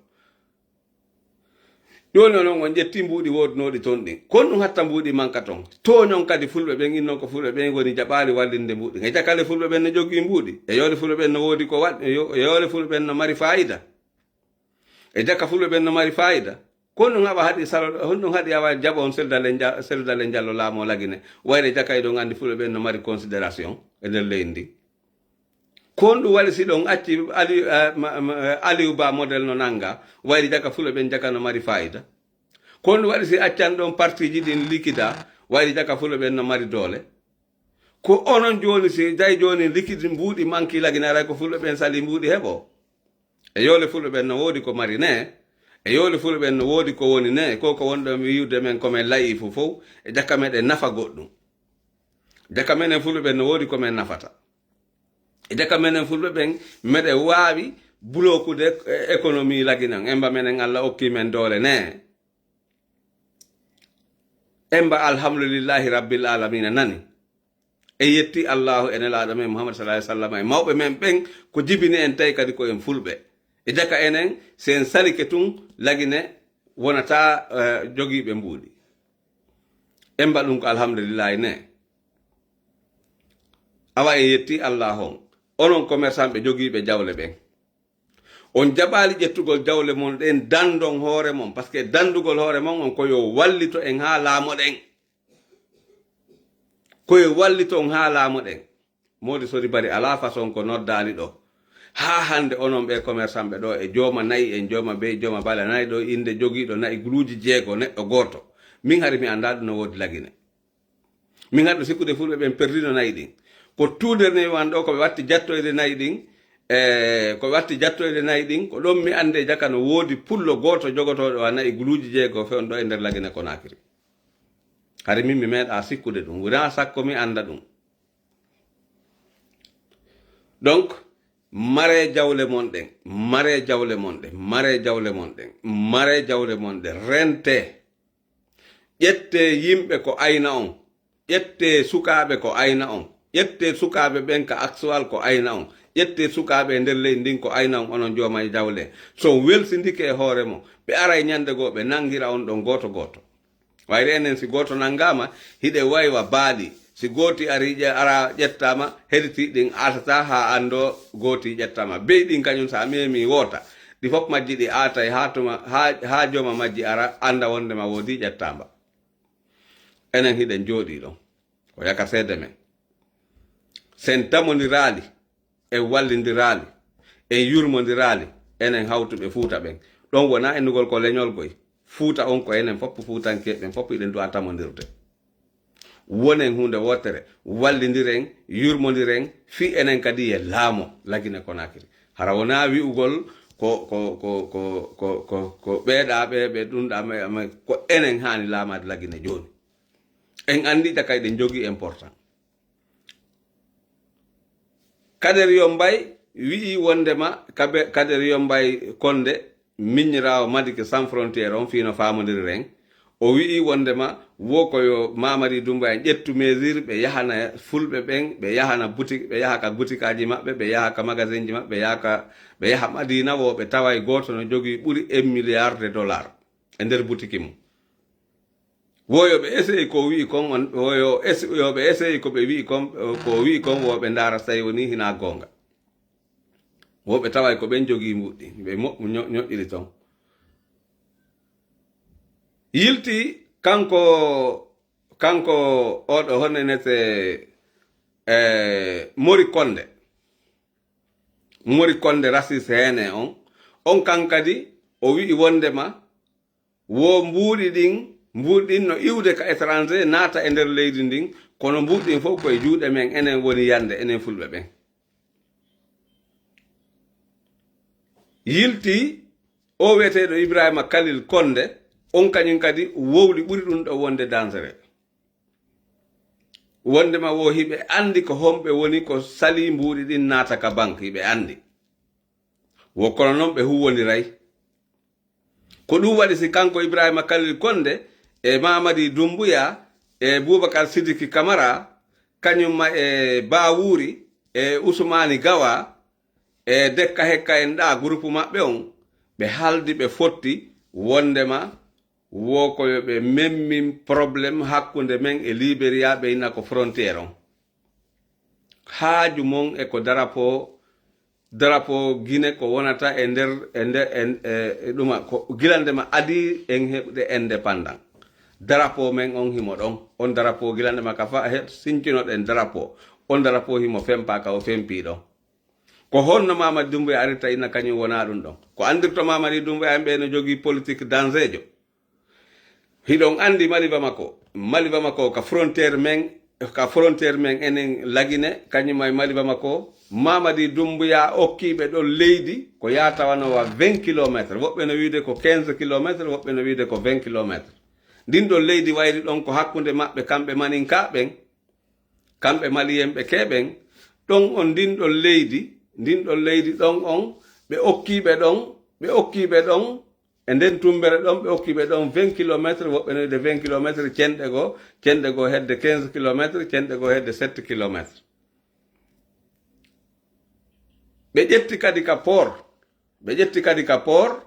Jooni onon on ƴetti mbuuɗi woodunooɗi ton ɗin. Kon ɗum hatta mbuuɗi manka ton. Tooñon kadi fulɓe ɓen, innon ko fulɓe ɓen woni jaɓaali wallinde mbuuɗi. E jakale fulɓe ɓen no jogii mbuuɗi. E yoole fulɓe ɓen no woodi ko waɗ-, e yo-, e yoole fulɓe ɓen no mari faayida. E jaka fulɓe ɓen no mari faayida. Kon ɗum haɓa haɗi salo, honɗum haɗi awa jaɓa on Cellou Dalein Ja-, Cellou Dalein Diallo laamo Lagine. Wayre jaka eɗon anndi fulɓe ɓen no mari considération e nder leydi ndi. Ko honɗum waɗi si ɗon acci Ali-, eh, ma-, ma-, eh, Aliou Ba model no nannga, wayri jaka fulɓe ɓen jaka no mari faayida? Ko honɗum waɗi si accan ɗon partiji ɗin likida, wayri jaka fulɓe ɓen no mari doole? Ko onon jooni si tawi jooni likidi mbuuɗi manki Lagine, aray ko fulɓe ɓen sali mbuuɗi heɓo? E yoole fulɓe ɓen no woodi ko mari ne? E yoole fulɓe ɓen no woodi ko woni ne? Ko ko wonɗon wi'ude men ko men layifu fow, e jaka meɗen nafa goɗɗum. Jaka menen fulɓe ɓen no woodi ko men nafata. E jaka menen fulɓe ɓen, meɗen waawi blokude, eh, économie Lagine on. Emba menen Allah okki men doole ne. Emba alhamdulillahi rabbil alamina nani. E yetti Allahu e nelaaɗo men Muhammad sallallahu alaihi wasallam e mawɓe men ɓen ko jibini en tawi kadi ko en fulɓe. E jaka enen, si en salike tun, Lagine wonata, eh, jogiiɓe mbuuɗi. Emba ɗum ko alhamdulillahi ne. Awa en yetti Allah on. onon commerçant ɓe jogiiɓe jawle ɓen. On jaɓaali ƴettugol jawle mon ɗen, dandon hoore mon, parce que dandugol hoore mon on ko yo wallito en haa laamoɗen. Ko yo wallito on haa laamoɗen. Moodi Sori Bari alaa façon ko noddaali ɗo. Haa hannde onon ɓe commerçant ɓe ɗo e jooma nayi en, jooma bey, jooma bale nayi ɗo, innde jogiiɗo nayi guluuji jeego, neɗɗo gooto. Min hari mi anndaa ɗum no woodi Lagine. Min haɗo sikkude fulɓe ɓen perdino nayi ɗin. Ko tuudere ne wan ɗo, ko ɓe watti jattoyde nayi ɗin, e ko ɓe watti jattoyde nayi ɗin, ko ɗon mi annde jaka no woodi pullo gooto jogotooɗo a nayi guluuji jeego fewndo e nder Lagine Konakiri. Hari min mi meeɗa sikkude ɗum, wona sakko mi annda ɗum. Donc, mare jawle mon ɗen, mare jawle mon ɗen, mare jawle mon ɗen, mare jawle mon ɗen, rente. Ƴettee yimɓe ko ayna on. Ƴettee sukaaɓe ko ayna on. Ƴettee sukaaɓe ɓen ka Aksuwal ko ayna on. Ƴettee sukaaɓe e nder leydi ndin ko ayna on, onon jooma e jawle. So on welsindike e hoore mon, ɓe aray ñannde goo ɓe nanngira on ɗon gooto gooto. Wayre enen si gooto nanngaama, hiɗe waywa baali. Si gooti ari ƴe-, ara ƴettaama, hediti ɗin aatataa haa anndoo gooti ƴettaama. Bey ɗin kañum so a meemii woota, ɗi fof majji ɗi aatay haa tuma, haa, haa jooma majji ara annda wonndema woodi ƴettaamba. Enen hiɗen jooɗii ɗon. Ko yaka seede men. Sen tamondiraali, en wallindiraali, en yurmondiraali, enen hawtuɓe Fuuta ɓen. Ɗon wonaa innugol ko leñol goy. Fuuta on ko enen fof Fuutankeeɓe ɓen fof hiɗen du'a tamondirde. Wonen huunde wootere, wallindiren, yurmondiren, fii enen kadi e laamo Lagine Konakiri. Hara wonaa wi'ugol ko, ko, ko ɓeeɗaa ɓe, ɓe ɗum ɗaa, mais, mais ko enen haani laamaade Lagine jooni. En anndi jaka eɗen jogii important. Kader Yombay wi'i wondema Kabe-, Kader Yombay Konde, miñiraawo Madike Sans Frontière on, fii no faamondiriren. O wi'i wondema wo ko yo Mamadi Doumbouya en ƴettu mesure, ɓe yahana fulɓe ɓen, ɓe yahana boutique, ɓe yaha ka boutikaaji maɓɓe, ɓe yaha ka magasinji maɓɓe, ɓe yaha ka, ɓe yaha Madina, wo ɓe taway gooto no jogii ɓuri un milliard de dollars e nder boutique mum. Wo yo ɓe essaye ko wi'i kon, on, wo yo es-, yo ɓe essaye ko ɓe wi'i kon, ko wi'i kon, wo ɓe ndaara so tawi woni hina goonga. Wo ɓe taway ko ɓen jogii mbuɗɗi, ɓe mo-, ño-, ñoƴƴiri ton. Yilti kanko, kanko oɗo honne nete, e, Mori Konde. Mori Konde raciste hene on. On kan kadi o wi'i wondema wo mbuuɗi ɗin, mbuuɗi ɗin no iwde ka étranger, naata e nder leydi ndin, kono mbuuɗi ɗin fof ko e juuɗe men, enen woni yande, enen fulɓe ɓen. Yilti o wi'eteeɗo Ibrahima Kalil Konde, on kañum kadi wowli ɓuri ɗum ɗo wonde dangereux. Wondema wo hiɓe anndi ko homɓe woni ko sali mbuuɗi ɗin naata ka banque, hiɓe anndi. Wo kono non ɓe huwwondiray. Ko ɗum waɗi si kanko Ibrahima Kalil Konde e Mamadi Dumbuya e Boubacar Sidiki Kamara, kañum ma e Bawuri e Usumani Gawa e Dekka Hekka en ɗa groupe maɓɓe on, ɓe haldi ɓe fotti wondema wo ko yo ɓe memmin problème hakkunde men e Liberia, ɓe ina ko frontière on. Haaju mon e ko drapeau, drapeau Guinée ko wonata e nder, e nder, e, e, e ɗuma ko gilande ma adi en heɓude indépendant. Drapeau men on himo ɗon, on drapeau gilande ma ka fa he sincinoɗen drapeau, on drapeau himo fempa ka o fempi ɗon. Ko honno Mamadi Doumbouya arirta ina kañum wona ɗum ɗon? Ko andirto Mamadi Doumbouya en ɓe no jogii politique dangerejo. Hiɗon anndi Mali Bamako. Mali Bamako ka frontière men, ka frontière men enen Lagine, kañum e Mali Bamako. Mamadi Dumbuya okkiiɓe ɗon leydi ko yaatawanowa vingt kilomètres. Woɓɓe no wiide ko quinze kilomètres, woɓɓe no wiide ko vingt kilomètres. Ndin ɗon leydi wayri ɗon ko hakkunde maɓɓe kamɓe Maninka ɓen, kamɓe Maliyen ɓe keɓen. Ɗon on ndin ɗon leydi, ndin ɗon leydi ɗon on, ɓe okkiiɓe ɗon, ɓe okkiiɓe ɗon, e nden tumbere ɗon, ɓe okki ɓe ɗon vingt kilomètres, woɓɓe no wiide vingt kilomètres, cenɗe goo, cenɗe goo hedde quinze kilomètres, cenɗe goo hedde sept kilomètres. Ɓe ƴetti kadi ka port, ɓe ƴetti kadi ka port,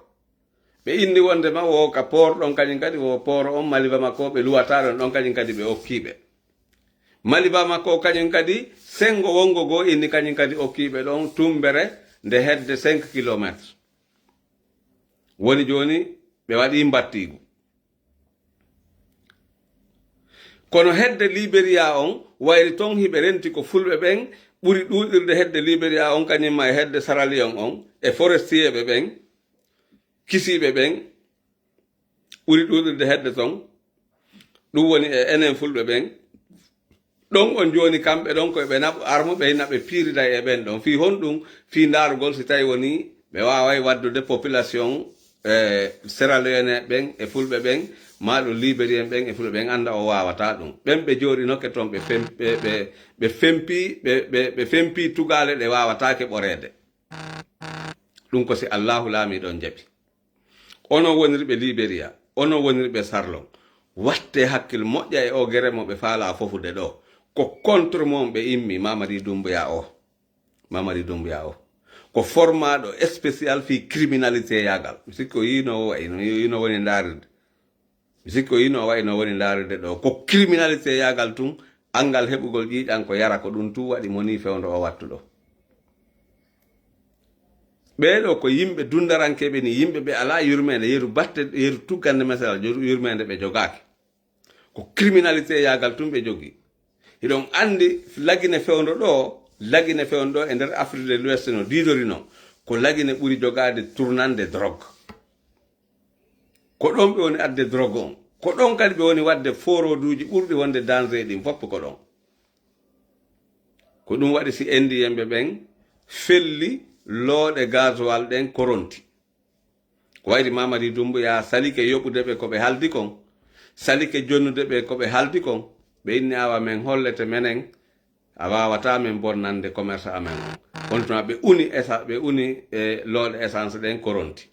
ɓe inni wondema wo ka port ɗon kañum kadi, wo port on Mali Bamako ɓe luwata ɗon, ɗon kañum kadi ɓe okki ɓe. Mali Bamako kañum kadi, senngo wonngo goo inni kañum kadi okkiiɓe ɗon tummbere nde hedde cinq kilomètres. Woni jooni ɓe waɗii mbattiigu. Kono hedde Liberia on wayri ton hiɓe renti ko fulɓe ɓen ɓuri ɗuuɗirde hedde Liberia on, kañum ma e hedde Sierra Leone on, e forestier ɓe ɓen, kisiiɓe ɓen, ɓuri ɗuuɗirde hedde ton. Ɗum woni e enen fulɓe ɓen. Ɗon on jooni kamɓe ɗon koye ɓe naɓ-, armuɓe hina ɓe piirida e ɓen ɗon. Fii honɗum? Fii ndaarugol si tawi woni ɓe waaway waddude population, e Sierra Leone ɓen e fulɓe ɓen, maa ɗum Libérien ɓen e fulɓe ɓen annda o waawataa ɗum. Ɓen ɓe jooɗinoke ton ɓe fem-, ɓe, ɓe, ɓe fempii, ɓe, ɓe, ɓe fempii tugaale ɗe waawataake ɓoreede. Ɗum ko si Allaahu laamiiɗo on jaɓi. Onon wonirɓe Liberia, onon wonirɓe Sierra Leone, wattee hakkil moƴƴa e oo gere mo ɓe faalaa fofude ɗoo. Ko contre mon ɓe immi Mamadi Doumbouya o. Mamadi Doumbouya o. Ko formaaɗo spécial fii criminalité yaagal. Mi sikki o yiino o wayi, no yiino woni ndaarirde. Mi sikki o yiino o wayi no woni ndaarirde ɗoo. Ko criminalité yaagal tun, anngal heɓugol ƴiiƴan ko yara ko ɗum tun waɗi mo nii fewndo o wattu ɗoo. Ɓee ɗoo ko yimɓe dundarankeeɓe nii, yimɓe ɓe alaa yurmeende, yeru batte, yeru tuggande mesal, yeru yurmeende ɓe jogaaki. Ko criminalité yaagal tun ɓe jogii. Hiɗon anndi Lagine fewndo ɗoo, Lagine fewndo ɗoo e nder Afrique de l'Ouest no diidori non, ko Lagine ɓuri jogaade tournande drogue. Ko ɗon ɓe woni adde drogue on. Ko ɗon kadi ɓe woni wadde forooduuji ɓurɗi wonde danger ɗin fof ko ɗon. Ko ɗum waɗi si Indiyenɓe ɓen felli looɗe gasoil ɗen koronti. Ko wayri Mamadi Doumbouya salike yoɓude ɓe ko ɓe haldi kon, salike jonnude ɓe ko ɓe haldi kon, ɓe inni awa men hollete menen, a waawataa men bonnande commerce amen on. On tuma ɓe uni esa-, ɓe uni e looɗe essence ɗen koronti.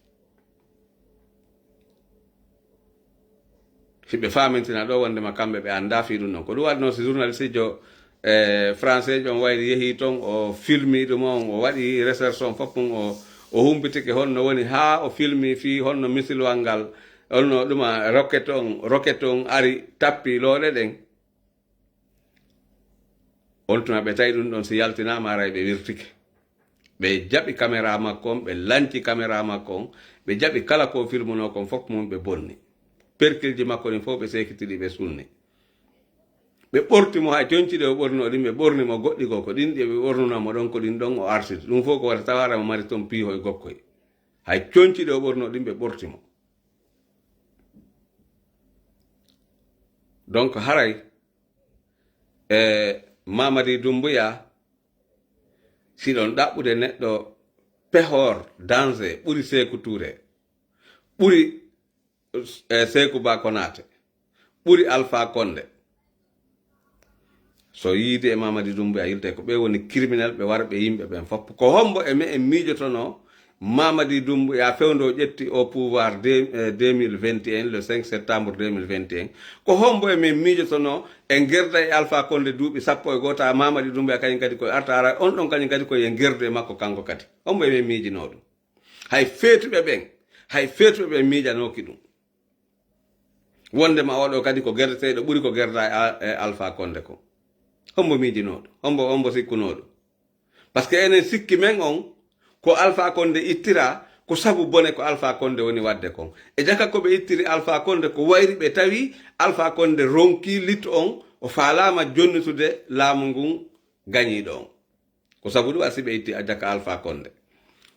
Hiɓe faamintina ɗo wondema kamɓe ɓe anndaa fii ɗum ɗon. Ko ɗum waɗi noon si journaliste jo, e, français jo on wayri yehi ton, o filmi ɗum on, o waɗi recherche on fof mum, o, o humpitike honno woni haa o filmi fii honno misilwal ngal, honno ɗuma rocket on, rocket on ari tappi looɗe ɗen. On tuma ɓe tawi ɗum ɗon si yaltinaama aray ɓe wirtike. Ɓe jaɓi kamera makko on, ɓe lanci kamera makko on, ɓe jaɓi kala ko filmunoo kon fof mum ɓe bonni. Perkilji makko ɗin fof ɓe seekitiri ɓe sunni. Ɓe ɓorti mo hay coñci ɗe o ɓornoo ɗin, ɓe ɓorni mo goɗɗi goo, ko ɗin ɗi ɓe ɓornunoo mo ɗon, ko ɗin ɗon o arsiti. Ɗum fof ko wata tawaare mo mari ton piihoy gokkoy. Hay coñci ɗe o ɓornoo ɗin ɓe ɓorti mo. Donc haray, e, Mamadi Doumbouya, si ɗon ɗaɓɓude neɗɗo pehoor, danger, ɓuri Seeku Tuure, ɓuri, e, Seeku Ba Konaate, ɓuri Alpha Condé. So yiide e Mamadi Doumbouya yilte ko ɓe woni criminel, ɓe warɓe yimɓe ɓen fof. Ko hombo e men en miijotono Mamadi Doumbouya fewndo o ƴetti o pouvoir de, eh, deux mille vingt et un, le cinq septembre deux mille vingt et un. Ko hombo e men miijotono en gerda e Alpha Condé duuɓi sappo e goota, Mamadi Doumbouya kañum kadi koye arta ara, on ɗon kañum kadi koye en gerdu e makko kanko kadi. Hombo e men miijinoo ɗum? Hay feetuɓe ɓen, hay feetuɓe ɓen miijanooki ɗum. Wondema oɗo kadi ko gerdeteeɗo ɓuri ko gerda e Al-, e Alpha Condé ko. Hombo miijinoo ɗum? Hombo, hombo sikkunoo ɗum? Parce que enen sikki men on, ko Alpha Condé ittira, ko sabu bone ko Alpha Condé woni wadde kon. E jaka ko ɓe ittiri Alpha Condé, ko wayri ɓe tawi Alpha Condé ronki lit on, o faalaama jonnitude laamu ngun gañiiɗo on. Ko sabu ɗum waɗi si ɓe itti a jaka Alpha Condé.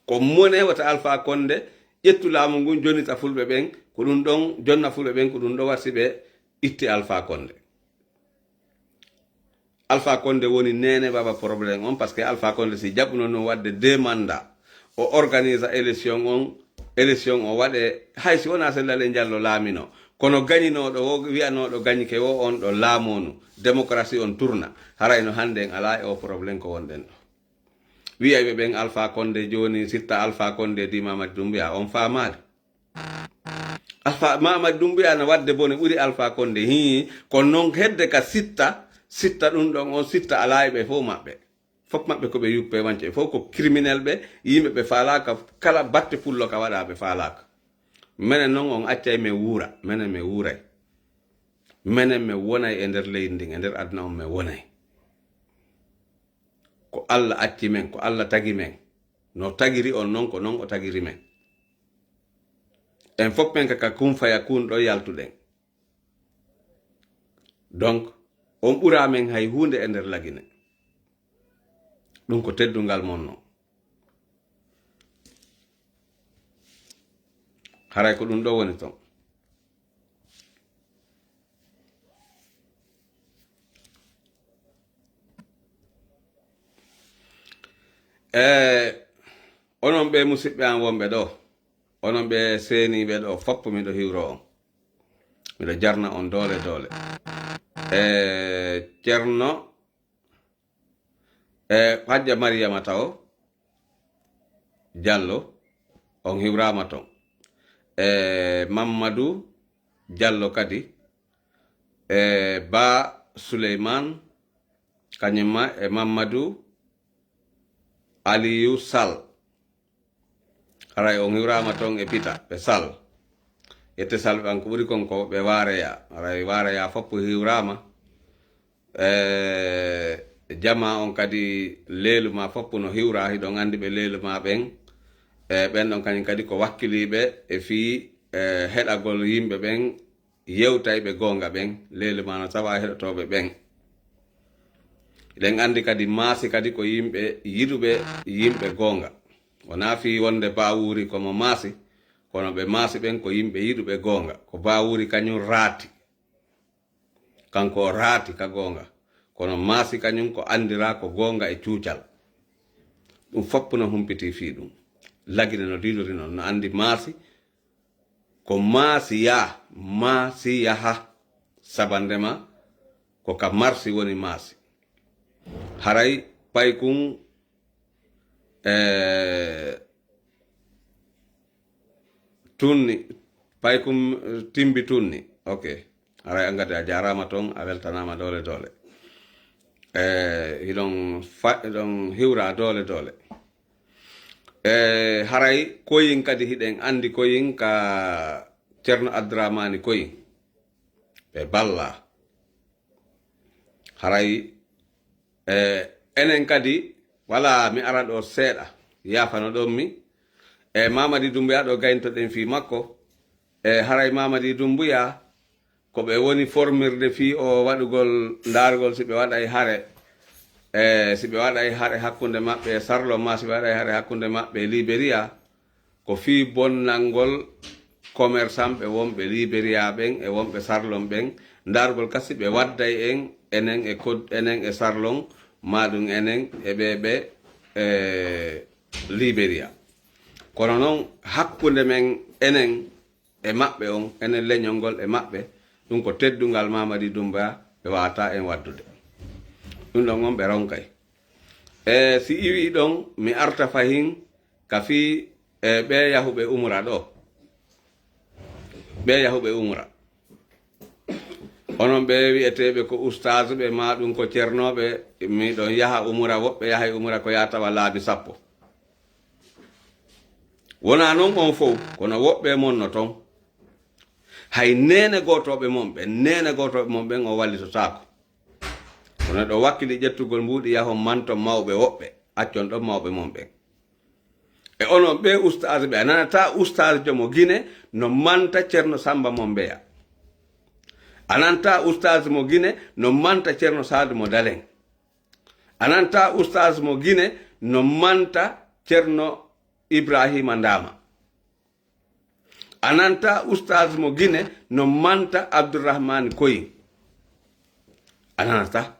Ko mone wata Alpha Condé ƴettu laamu ngun jonnita fulɓe ɓen, ko ɗum ɗon, jonna fulɓe ɓen, ko ɗum ɗon waɗi si ɓe itti Alpha Condé. Alpha Condé woni neene baba problème on, parce que Alpha Condé si jaɓuno non wadde deux mandats, o organisa élection on, élection o waɗe, hay si wona Cellal e Jallo laamino, kono gañinooɗo wo, wiyanooɗo gañike wo on ɗo laamonu, démocratie on tourna, harayno hannde en alaa e o problème ko wonɗen ɗo. Wiyayɓe ɓen Alpha Condé jooni, sitta Alpha Condé di Mamadi Doumbouya, on faamaali? Alpha, Mamadi Doumbouya no wadde bone ɓuri Alpha Condé. Hii, kono non hedde ka sitta, sitta ɗum ɗon, on sitta alaa e ɓe fof maɓɓe. Fof maɓɓe ko ɓe yuppe wance, fof ko criminel ɓe, yimɓe ɓe faalaaka, kala batte pullo ka waɗa ɓe faalaaka. Menen non on accay men wuura, menen men wuuray. Menen men wonay e nder leydi ndin, e nder aduna on men wonay. Ko Alla acci men, ko Alla tagi men. No tagiri on non, ko non o tagiri men. En fof men ka, ka kun faya kun ɗo yaltuɗen. Donc, on ɓura men hay huunde e nder Lagine. Ɗum ko teddungal mon non. Haray ko ɗum ɗo woni ton. E onon ɓe musiɓɓe an wonɓe ɗo, onon ɓe seeniiɓe ɗo, fop miɗo hiwro on. Miɗo jarna on doole doole. E Ceerno, e Hajja Mariyama Tawo Jallo, on hiwraama ton. E Mammadu Jallo kadi, e Ba Suleyman, kañumma e Mammadu Aliyu Sal. Haray on hiwraama ton e Pita, ɓe Sal. Yette Sal ɓe an ko ɓuri kon ko ɓe Waareya. Haray Waareya fop hiwraama. E jama on kadi leelu ma fop no hiwra, hiɗon anndi ɓe leelu ma ɓen. E ɓen ɗon kañum kadi ko wakkiliiɓe e fii, e heɗagol yimɓe ɓen, yewtayɓe goonga ɓen, leelu ma no tawa heɗotooɓe ɓen. Eɗen anndi kadi maasi kadi ko yimɓe yiɗuɓe yimɓe goonga. Wonaa fii wonde Baawuuri ko mo maasi, kono ɓe maasi ɓen ko yimɓe yiɗuɓe goonga. Ko Baawuuri kañum raati. Kanko o raati ka goonga. Kono maasi kañum ko anndiraa ko goonga e cuucal. Ɗum fop no humpitii fii ɗum. Lagine no diidori non, no anndi maasi ko maasi yaa, maasi yaha. Sabannde ma ko ka marsi woni maasi. Haray paykun, e, tunni, paykun, e, timbi tunni. Ok. Haray an kadi a jaaraama ton, a weltanaama doole doole. E, hiɗon fa-, hiɗon hiwra doole doole. E, haray koyin kadi hiɗen anndi koyin ka Ceerno Abdurahmaani koyin. Ɓe balla. Haray, e, enen kadi, wala mi ara ɗo seeɗa, yaafano ɗon mi. E, Mamadi Dumbuya ɗo gayntoɗen fii makko. E, haray Mamadi Dumbuya, ko ɓe woni formirde fii o waɗugol, ndaargol si ɓe waɗay hare. E, si ɓe waɗay hare hakkunde maɓɓe e Sarlon ma, si ɓe waɗay hare hakkunde maɓɓe e Liberiya, ko fii bonnangol commerçant ɓe wonɓe Liberiya ɓen e wonɓe Sarlon ɓen, ndaargol kasi ɓe wadday en, enen e kod-, enen e Sarlon, maa ɗum enen e ɓe, ɓe, e Liberiya. Kono non, hakkunde men enen e maɓɓe on, enen leñol ngol e maɓɓe, ɗum ko teddungal Mamadi Dumbuya, ɓe waawataa en waddude. Ɗum ɗon on ɓe ronkay. E si iwii ɗon, mi arta fahin ka fii, e, ɓee yahuɓe umra ɗo. Ɓee yahuɓe umra. Onon ɓe wi'eteeɓe ko ustaazuɓe, maa ɗum ko cernooɓe, miɗon yaha umra, woɓɓe yahay umra ko yaa tawa laabi sappo. Wonaa non on fow, kono woɓɓe mon no ton. Hay neene gootooɓe mon ɓen, neene gootooɓe mon ɓen o wallitotaako. Kono ɗo wakkili ƴettugol mbuuɗi yahon manto mawɓe woɓɓe, accon ɗon mawɓe mon ɓen. E onon ɓee ustaazuɓe, a nanataa ustaazujo mo Gine no manta Ceerno Samba Mombeya. A nanataa ustaazu mo Gine no manta Ceerno Saadu mo Dalen. A nanataa ustaazu mo Gine no manta Ceerno Ibraahiima Ndaama. A nanataa ustaazu mo Gine no manta Abdurrahmaani Koyi. A nanataa.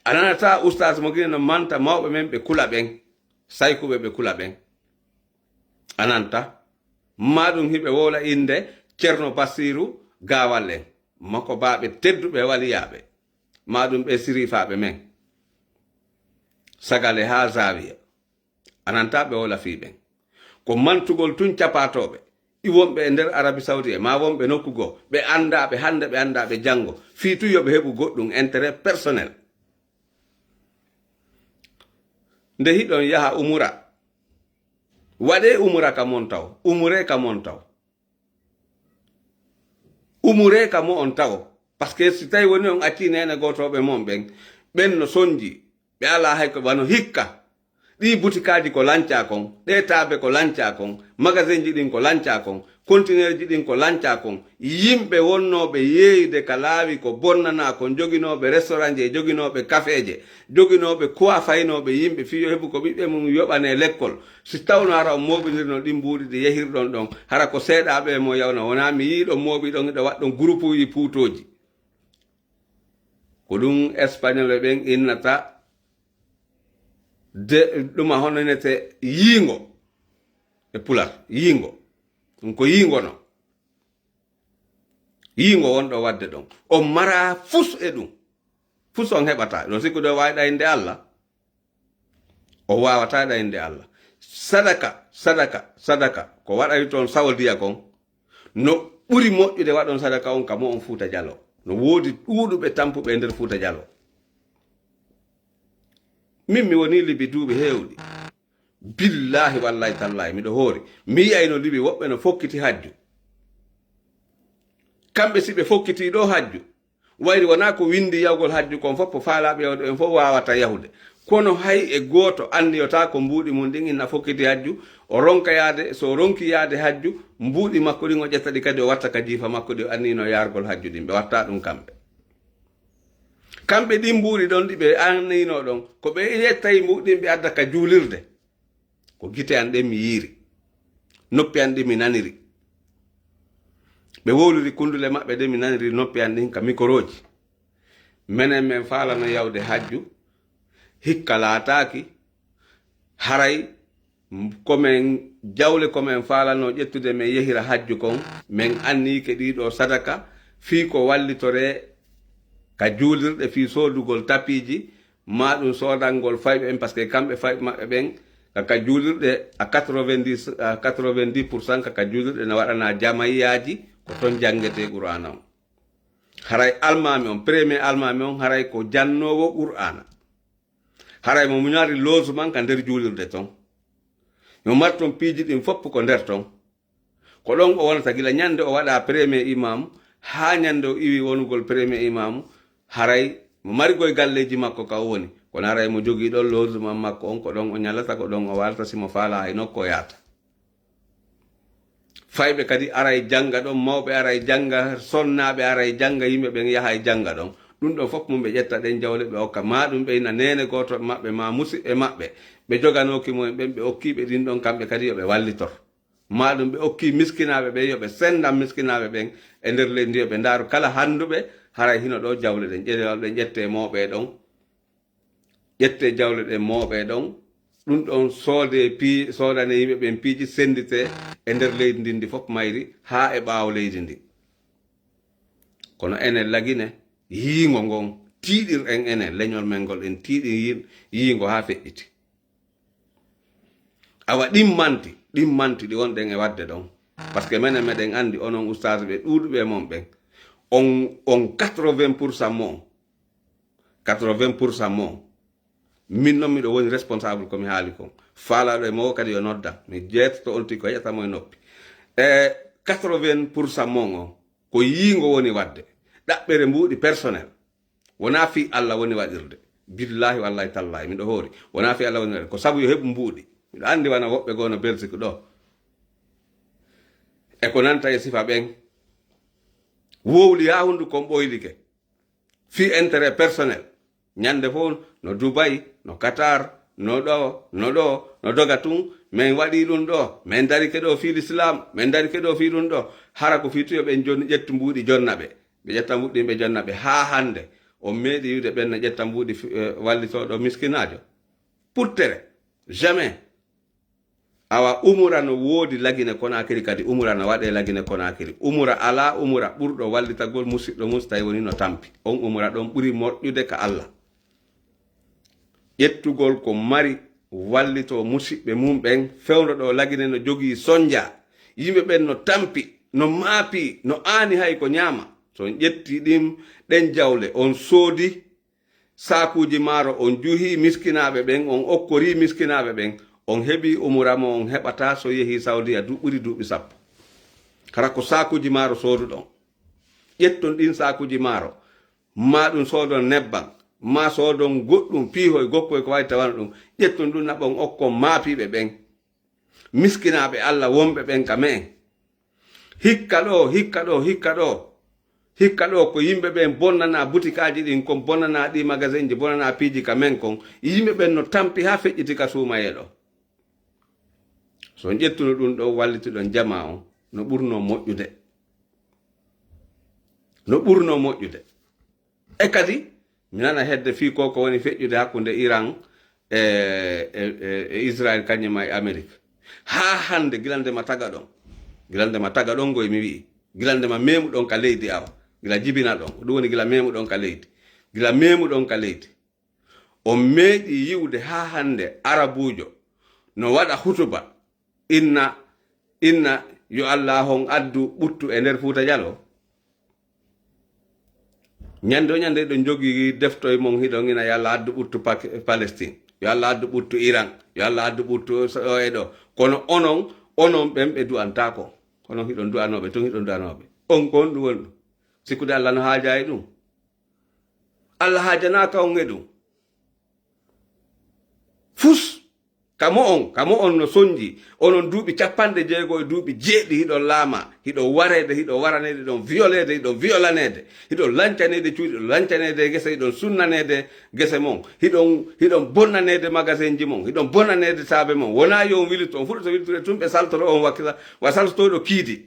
A nanataa ustaazu mo Gine no manta mawɓe men ɓe kula ɓen, saykuɓe ɓe kula ɓen. A nanataa. Maa ɗum hiɓe wowla innde Ceerno Basiiru Gaawal en, makko baaɓe tedduɓe waliyaaɓe. Maa ɗum ɓe siriifaaɓe men. Sagale haa Zaawiya. A nanataa ɓe wowla fii ɓen. Ko mantugol tun capaatooɓe. Iwonɓe e nder Arabie Saoudite, maa wonɓe nokku goo, ɓe anndaaɓe hannde, ɓe anndaaɓe janngo. Fii tun yo ɓe heɓu goɗɗum, intérêt personnel. Nde hiɗon yaha umura, waɗee umura ka mon taw, umuree ka mon taw. Umuree ka mo'on taw. Parce que si tawi woni on acci neene gootooɓe mon ɓen, ɓen no sonji, ɓe alaa hay ko wano hikka. Ɗii butikaaji ko lancaa kon, ɗee taabe ko lancaa kon, magasinji ɗin ko lancaa kon, kontineerji ɗin ko lancaa kon. Yimɓe wonnooɓe yeeyde ka laawi ko bonnanaa kon, joginooɓe restaurantji e joginooɓe kafeeje, joginooɓe kuwa faynooɓe yimɓe fii yo heɓu ko ɓiɓɓe mum yoɓanee lekkol. Si tawno hara on mooɓindirno ɗin mbuuɗi ɗi yehirɗon ɗon, hara ko seeɗaaɓe e mo yawna, wonaa mi yii ɗon mooɓi ɗon, hiɗo waɗɗon gurupuuji puutooji. Ko ɗum Espagnol ɓen innata de, ɗuma hono inete yiingo e Pular, yiingo. Ɗum ko yiingo non. Yiingo wonɗo waɗde ɗon. On maraa fus e ɗum. Fus on heɓataa. No sikkude o waawi ɗayinde Allah. O waawataa ɗayinde Allah. Sadaka, sadaka, sadaka. Ko waɗani toon Saodiya kon. No ɓuri moƴƴude waɗon sadaka on ka mo'on Fuuta Jaloo. No woodi ɗuuɗuɓe tampuɓe e nder Fuuta Jaloo. Min mi wonii Libi duuɓi heewɗi. Billaahi wallaahi tallaahi miɗo hoori. Mi yi'ayno Libi woɓɓe no fokkiti hajju. Kamɓe si ɓe fokkitii ɗoo hajju, wayri wonaa ko winndi yahugol hajju kon fof, ko faalaaɓe yahude ɓen fof waawata yahude. Kono hay e gooto anniyotaa ko mbuuɗi mum ɗin ina fokkiti hajju, o ronka yaade, so o ronki yaade hajju, mbuuɗi makko ɗin o ƴetta ɗi kadi o watta ka jiifa makko ɗi o anniyno yaargol hajju ɗin, ɓe watta ɗum kamɓe. Kamɓe ɗin mbuuɗi ɗon ɗi ɓe anniyno ɗon, ko ɓe ƴettay mbuuɗi ɗin ɓe adda ka juulirde. Ko gite an ɗen mi yiiri, noppi an ɗin mi naniri. Ɓe wowliri kundule maɓɓe ɗen mi naniri noppi an ɗin ka mikorooji. Menen men faalano yawde hajju, hikka laataaki, haray ko men jawle ko men faalano ƴettude men yehira hajju kon, men anniyike ɗii ɗoo sadaka fii ko wallitoree ka juulirɗe fii soodugol tapiiji, maa ɗum soodangol fayɓe ɓen, parce que kamɓe fayɓe maɓɓe ɓen, ka, ka juulirɗe à quatre-vingt-dix, à quatre-vingt-dix pour cent, ka, ka juulirɗe no waɗanaa jamaiyaaji, ko ton janngetee Qur'aana on. Haray almaami on, premier almaami on, haray ko jannoowo Qur'aana. Haray mo muñaari logement ka nder juulirde ton. Yo mar ton piiji ɗin fof ko nder ton. Ko ɗon o wonata gila ñande o waɗa premier imam, haa ñande o iwi wonugol premier imam, haray mo mari koye galleeji makko ka o woni. Kono haray mo jogii ɗon logement makko on, ko ɗon o ñalata, ko ɗon o waalata, si mo faalaa hay nokku o yahata. Fayɓe kadi aray jannga ɗon, mawɓe aray jannga, sonnaaɓe aray jannga, yimɓe ɓen yahay jannga ɗon. Ɗum ɗon fof mum ɓe ƴetta ɗen jawle ɓe okka, maa ɗum ɓe ina neene gooto maɓɓe, maa musiɓɓe maɓɓe, ɓe joganooki mumen ɓen, ɓe okkii ɓe ɗin ɗon, kamɓe kadi yo ɓe wallitor. Maa ɗum ɓe okkii miskinaaɓe ɓen, yo ɓe senndan miskinaaɓe ɓen e nder leydi ndi, yo ɓe ndaaru kala hannduɓe, haray hino ɗo jawle ɗen, ƴe-, ɗen ƴettee mooɓee ɗon, ƴettee jawle ɗen mooɓee ɗon, ɗum ɗon soodee pii-, soodane yimɓe ɓen piiji, sennditee e nder leydi ndin ndi fof mayri haa e ɓaawo leydi ndi. Kono enen Lagine, yiingo ngon, tiiɗir en enen, leñol men ngol, en tiiɗi yi-, yiingo haa feƴƴiti. Awa ɗin manti, ɗin manti ɗi wonɗen e waɗde ɗon. Parce que menen meɗen anndi onon ustaas ɓe ɗuuɗuɓe e mon ɓen, on, on quatre-vingts pour cent mon, quatre-vingts pour cent mon, min noon miɗo woni responsable ko mi haali kon. Faalaaɗo e mo o kadi yo nodda. Mi jeetoto on tigi ko heƴata mo e noppi. E quatre-vingts pour cent mon on, ko yiingo woni waɗde. Ɗaɓɓere mbuuɗi personnel. Wonaa fii Alla woni waɗirde. Billaahi wallaahi tallaahi, miɗo hoori. Wonaa fii Alla woni waɗirde. Ko sabu yo heɓu mbuuɗi. Miɗo anndi wona woɓɓe goo no Belgique ɗo. E ko nanta e sifa ɓen. Wowli haa hunduko on ɓoylike. Fii intérêt personnel. Ñande fof no Dubai, no Qatar, no ɗo, no ɗo, no doga tun. Min waɗi ɗum ɗo. Min darike ɗo fii l'islam. Min darike ɗo fii ɗum ɗo. Hara ko fii tuyo ɓen jonni ƴettu mbuuɗi jonna ɓe. Ɓe ƴetta mbuuɗi ɗin ɓe jonna ɓe. Haa hannde, on meeɗi wi'ude ɓen no ƴetta mbuuɗi fi-, eh, wallitoo ɗo miskinaajo? Puttere. Jamais. Awa umura no woodi Lagine Konaakiri kadi, umura no waɗee Lagine Konaakiri. Umura alaa umura ɓurɗo wallitagol musiɗɗo mum si tawi woni no tampi. On umura ɗon ɓuri moƴƴude ka Alla. Ƴettugol ko mari wallitoo musiɓɓe mum ɓen, fewndo ɗo Lagine no jogii sonja. Yimɓe ɓen no tampi, no maapi, no aani hay ko ñaama. So on ƴetti ɗin, ɗen jawle, on soodi saakuuji maaro, on juhi miskinaaɓe ɓen, on okkori miskinaaɓe ɓen, on heɓi umura mo on heɓata so yehi Saudiya du-, ɓuri duuɓi sappo. Hara ko saakuuji maaro sooduɗon. Ƴetton ɗin saakuuji maaro, maa ɗum soodon nebbam, maa soodon goɗɗum, piihoy, gokkoy, ko wayi tawano ɗum. Ƴetton ɗum naɓon okkon maapiiɓe ɓen, miskinaaɓe Alla wonɓe ɓen ka me'en. Hikka ɗoo, hikka ɗoo, hikka ɗoo. Hikka ɗoo ko yimɓe ɓen bonnanaa butikaaji ɗin, kon bonnanaa ɗii magasinji, bonnanaa piiji ka men kon. Yimɓe ɓen no tampi haa feƴƴiti ka suumayee ɗoo. So on ƴettuno ɗum ɗoo, wallitiɗon jamaa on, no ɓurnoo moƴƴude. No ɓurnoo moƴƴude. E kadi, mi nana hedde fii ko ko woni feƴƴude hakkunde Iran e, e, e, e Israel, kañum e Amerik. Haa hannde, gila nde ma taga ɗon, gila nde ma taga ɗon, ngoy mi wi'i, gila nde ma memuɗon ka leydi awa, gila jibina ɗon, ko ɗum woni gila memuɗon ka leydi, gila memuɗon ka leydi. On meeɗi yi'ude haa hannde Arabuujo no waɗa hutuba, inna, inna, yo Allah on addu ɓuttu e nder Fuuta Jaloo? Ñande o ñande hiɗon jogii deftoy mon, hiɗon ina, yo Allah addu ɓuttu Pak-, Palestine, yo Allah addu ɓuttu Iran, yo Allah addu ɓuttu so-, ɗo e ɗo. Kono onon, onon ɓen ɓe du'antaako. Onon hiɗon du'anooɓe tun, hiɗon du'anooɓe. On ko honɗum woni ɗum? Sikkude Allah no haajaa e ɗum? Allah haajanaaka on e ɗum. Fus, ka mo'on, ka mo'on no sonji, onon duuɓi capanɗe jeego e duuɓi jeeɗi hiɗon laama, hiɗon wareede, hiɗon waraneede, hiɗon violeede, hiɗon violaneede, hiɗon lancaneede cuuɗi, hiɗon lancaneede gese, hiɗon sunnaneede gese mon, hiɗon, hiɗon bonnaneede magasinji mon, hiɗon bonnaneede saabe mon. Wonaa yo on wilitu, on fuɗɗoto wiltude tun ɓe saltoro on wakila, wa saltotooɗo kiidi.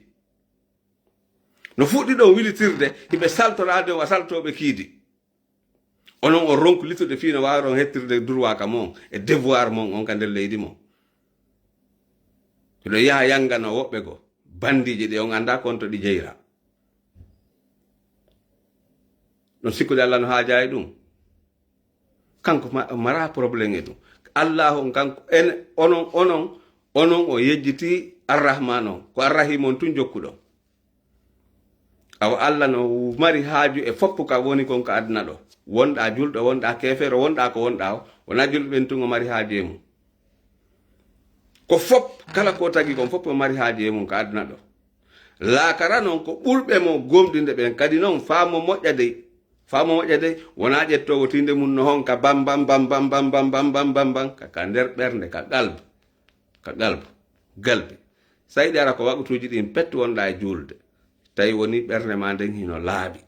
No fuɗɗiɗon wilitirde, hiɓe saltoraade on, wa saltooɓe kiidi. Onon on ronku litude fii no waawiron hettirde droit ka mon e devoir mon on ka nder leydi mon. Hiɗo yaha yangana woɓɓe goo, bandiiji ɗi on anndaa kon to ɗi jeyra. Ɗon sikkude Allah no haajaa e ɗum? Kanko ma-, mara problème e ɗum. Allah on kanko, en, onon, onon, onon o yejjiti Arrahman on. Ko Arrahim on tun jokkuɗon. Awa Allah no mari haaju e foppu ka woni kon ka aduna ɗo. Wonɗaa julɗo, wonɗaa keefeero, wonɗaa ko wonɗaa o, wonaa julɓe ɓen tun o mari haaju e mum. Ko fop, kala ko tagi kon fop o mari haaju e mum ka aduna ɗo. Laakara non ko ɓurɓe mo gomɗinde ɓen, kadi non faa mo moƴƴa dey. Faa mo moƴƴa dey, wonaa ƴettoowo tiinde mum no honka bam, bam, bam, ka, ka nder ɓernde, ka qalbu. Ka qalbu, galbi. Sa yiɗi ara ko waqutuuji ɗin pet wonɗaa e juulde, tawi woni ɓernde ma nden hino laaɓi.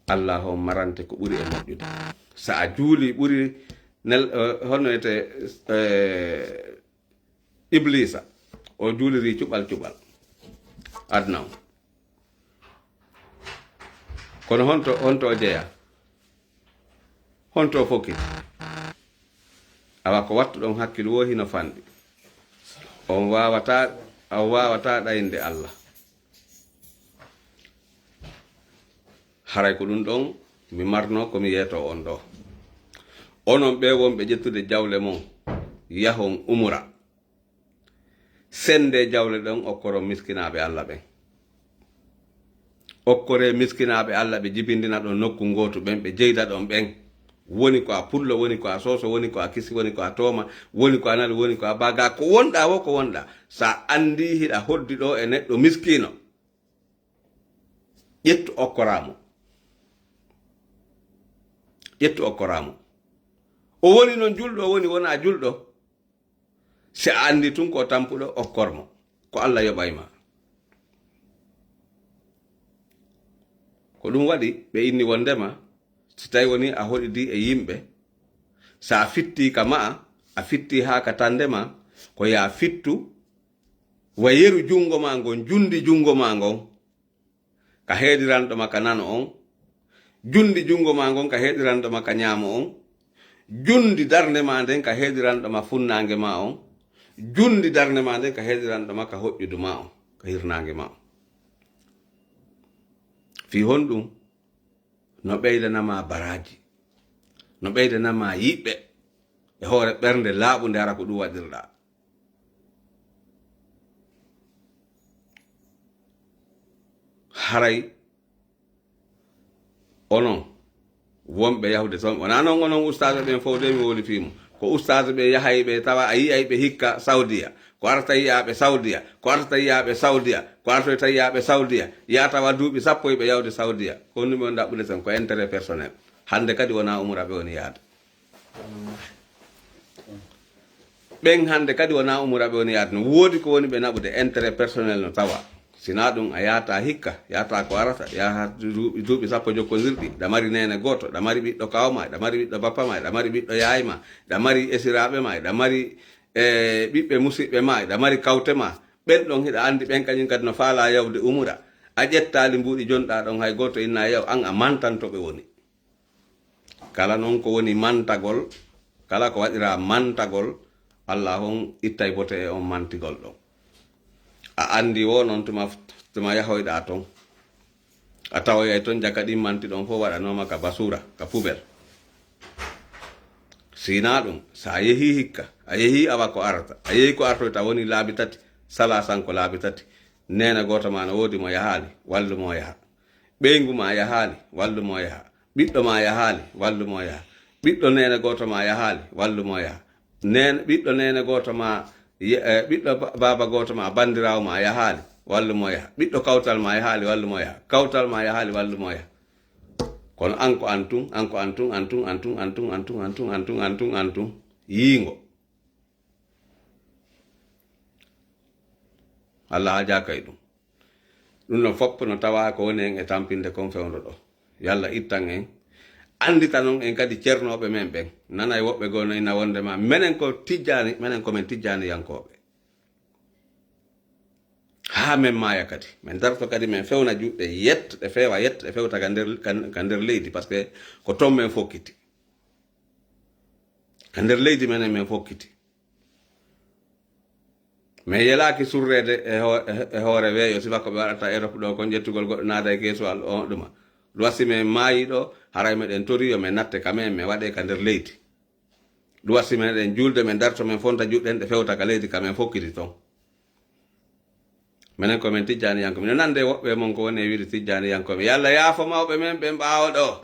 Allah on marante ko ɓuri e moƴƴude. Sa a juuli ɓuri nel, eh, hono wiyete, eh, Ibliisa, o juuliri cuɓal cuɓal aduna on. Kono honto, honto o jeyaa? Honto o fokkiti? Awa ko wattuɗon hakkilu woo hino fanɗi. On waawataa, on waawataa ɗayinde Allah. Haray ko ɗum ɗon mi marno ko mi yeetoo on ɗoo. Onon ɓee wonɓe ƴettude jawle mon, yahon umura. Sendee jawle ɗen, okkoron miskinaaɓe Alla ɓen. Okkoree miskinaaɓe Alla ɓe jibindina ɗon nokku ngootu ɓen, ɓe jeyda ɗon ɓen. Woni ko a pullo, woni ko a sooso, woni ko a kisi, woni ko a tooma, woni ko a nali, woni ko a baaga, ko wonɗaa woo ko wonɗaa. Sa anndii hiɗa hoddi ɗoo e neɗɗo miskiino, ƴettu okkoraa mo. Ƴettu okkoraa mo. O woni non julɗo, o woni wonaa julɗo. Si a anndi tun ko tampuɗo, okkor mo. Ko Alla yoɓay ma. Ko ɗum waɗi ɓe inni wondema, si tawi woni a hoɗidi e yimɓe, sa a fitti ka ma'a, a fitti haa ka tande ma, ko yaa fittu, wa yeru jungo ma ngon, jundi jungo ma ngon, ka heediranɗo ma ka nano on, jundi jungo ma ngon ka heediranɗo ma ka ñaamo on, jundi darnde ma nden ka heediranɗo ma funnaange ma on, jundi darnde ma nden ka heediranɗo ma ka hoƴƴudu ma on, ka hirnaange ma on. Fii honɗum? No ɓeydana ma baraaji, no ɓeydana ma yiɓɓe e hoore ɓernde laaɓunde, hara ko ɗum waɗirɗaa. Haray onon wonɓe yahude toon, wonaa noon onon ustaaɓe ɓen fof de mi wowlifii mo. Ko ustaaɓe ɓe yahay ɓe tawa a yi'ay ɓe hikka Sawdiya. Ko arata yiyaaɓe Saudiya, ko arata yiyaaɓe Saudiya, ko artoyta yiyaaɓe Saudiya, yaa tawa duuɓi sappo hiɓe yawde Saudiya. Ko honɗum ɓe woni ɗaɓɓude ton? Ko intérêt personnel. Hannde kadi wonaa umra ɓe woni yaade. Ɓen hannde kadi wonaa umra ɓe woni yaade. No woodi ko woni ɓe naɓude, intérêt personnel no tawa. Sinaa ɗum a yaata hikka, yaata ko arata, yaha duuɓi, duuɓi sappo jokkondirɗi, ɗa mari neene gooto, ɗa mari ɓiɗɗo kaaw ma, ɗa mari ɓiɗɗo bappa ma, ɗa mari ɓiɗɗo yaay ma, ɗa mari esiraaɓe ma, ɗa mari e ɓiɓɓe musiɓɓe ma, hiɗa mari kawte ma, ɓen ɗon hiɗa anndi ɓen kañum kadi no faalaa yawde umura. A ƴettaali mbuuɗi jonɗaa ɗon, hay gooto innaa yaw, an a mantan to ɓe woni. Kala noon ko woni mantagol, kala ko waɗiraa mantagol, Allah on ittay bote e on mantigol ɗon. A anndi wo noon tuma, tuma yahoyɗaa ton. A tawoyay ton jaka ɗin manti ɗon fof waɗanooma ka basura, ka poubelle. Sinaa ɗum, so a yehii hikka, a yehii awa ko arata, a yehii ko artoyta woni laabi tati, salaa sanko laabi tati. Neene gooto ma no woodi mo yahaali, wallu mo yaha. Ɓeyngu ma yahaali, wallu mo yaha. Ɓiɗɗo ma yahaali, wallu mo yaha. Ɓiɗɗo neene gooto ma yahaali, wallu mo yaha. Neen, ɓiɗɗo neene gooto ma, ye-, eh, ɓiɗɗo ba-, baaba gooto ma, banndiraawo ma yahaali, wallu mo yaha. Ɓiɗɗo kawtal ma yahaali, wallu mo yaha. Kawtal ma yahaali, wallu mo yaha. Kono an ko an tun, an ko an tun, an tun, an tun, an tun, an tun, an tun, an tun, an tun, an tun. Yiingo. Allah haajaaka e ɗum. Ɗum ɗon fof no tawa ko woni en e tampinde kon fewndo ɗo. Yalla ittan en. Anndita non en kadi cernooɓe men ɓen. Nanay woɓɓe goo no ina wonde ma, menen ko tijjaani, menen ko men tijjaaniyankooɓe. Haa men maaya kadi. Men darto kadi men fewna juuɗe yetto, ɗe feewa yetto, ɗe fewta ka nder, ka, ka nder leydi, par ce que ko ton men fokkiti. Ka nder leydi menen men fokkiti. Men yelaaki surreede e ho-, e, e hoore weeyo, sifa ko ɓe waɗata Europe ɗo kon, ƴettugol goɗɗo naada e keesuwal o ɗuma. Ɗum wasi men maayi ɗo, haray meɗen tori yo men natte ka men, men waɗe ka nder leydi. Ɗum wasi meɗen juulde, men darto, men fonta juuɗe ɗen, ɗe fewta ka leydi ka men fokkiti ton. Menen ko men tijjaaniyanko. Mino nande woɓɓe mon ko woni e wiide tijjaaniyankooɓe. Yalla yaafo mawɓe men ɓen ɓaawo ɗo.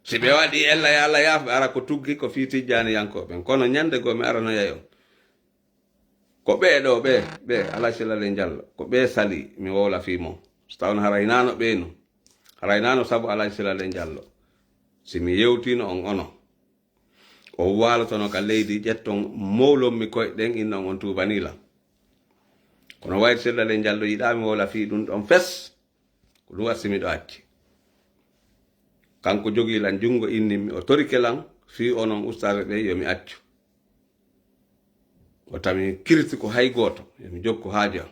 Si ɓe waɗi ella, yo Allah yaafo ɓe, ara ko tuggi ko fii tijjaaniyankooɓe ɓen. Kono ñande goo mi aranoyay on. Ko ɓee ɗoo, ɓee, ɓee, Alhaji Sila Ley Jallo. Ko ɓee sali, mi wowla fii mon. So tawno hara hinaano ɓee nun. Hara hinaano sabu Alhaji Sila Ley Jallo. Si mi yewtiino on onon. O waalotono ka leydi, ƴetton mowlon mi koyɗe ɗen, innon on tuubanii lan. Kono wayde Sila Ley Jallo yiɗaa mi wowla fii ɗum ɗon fes. Ko ɗum wasi miɗo acci. Kanko jogii lan junngo, inni mi, o torike lan fii onon ustaaɓe ɓe yo mi accu. O tami kirti ko hay gooto, yo mi jokku haaju am.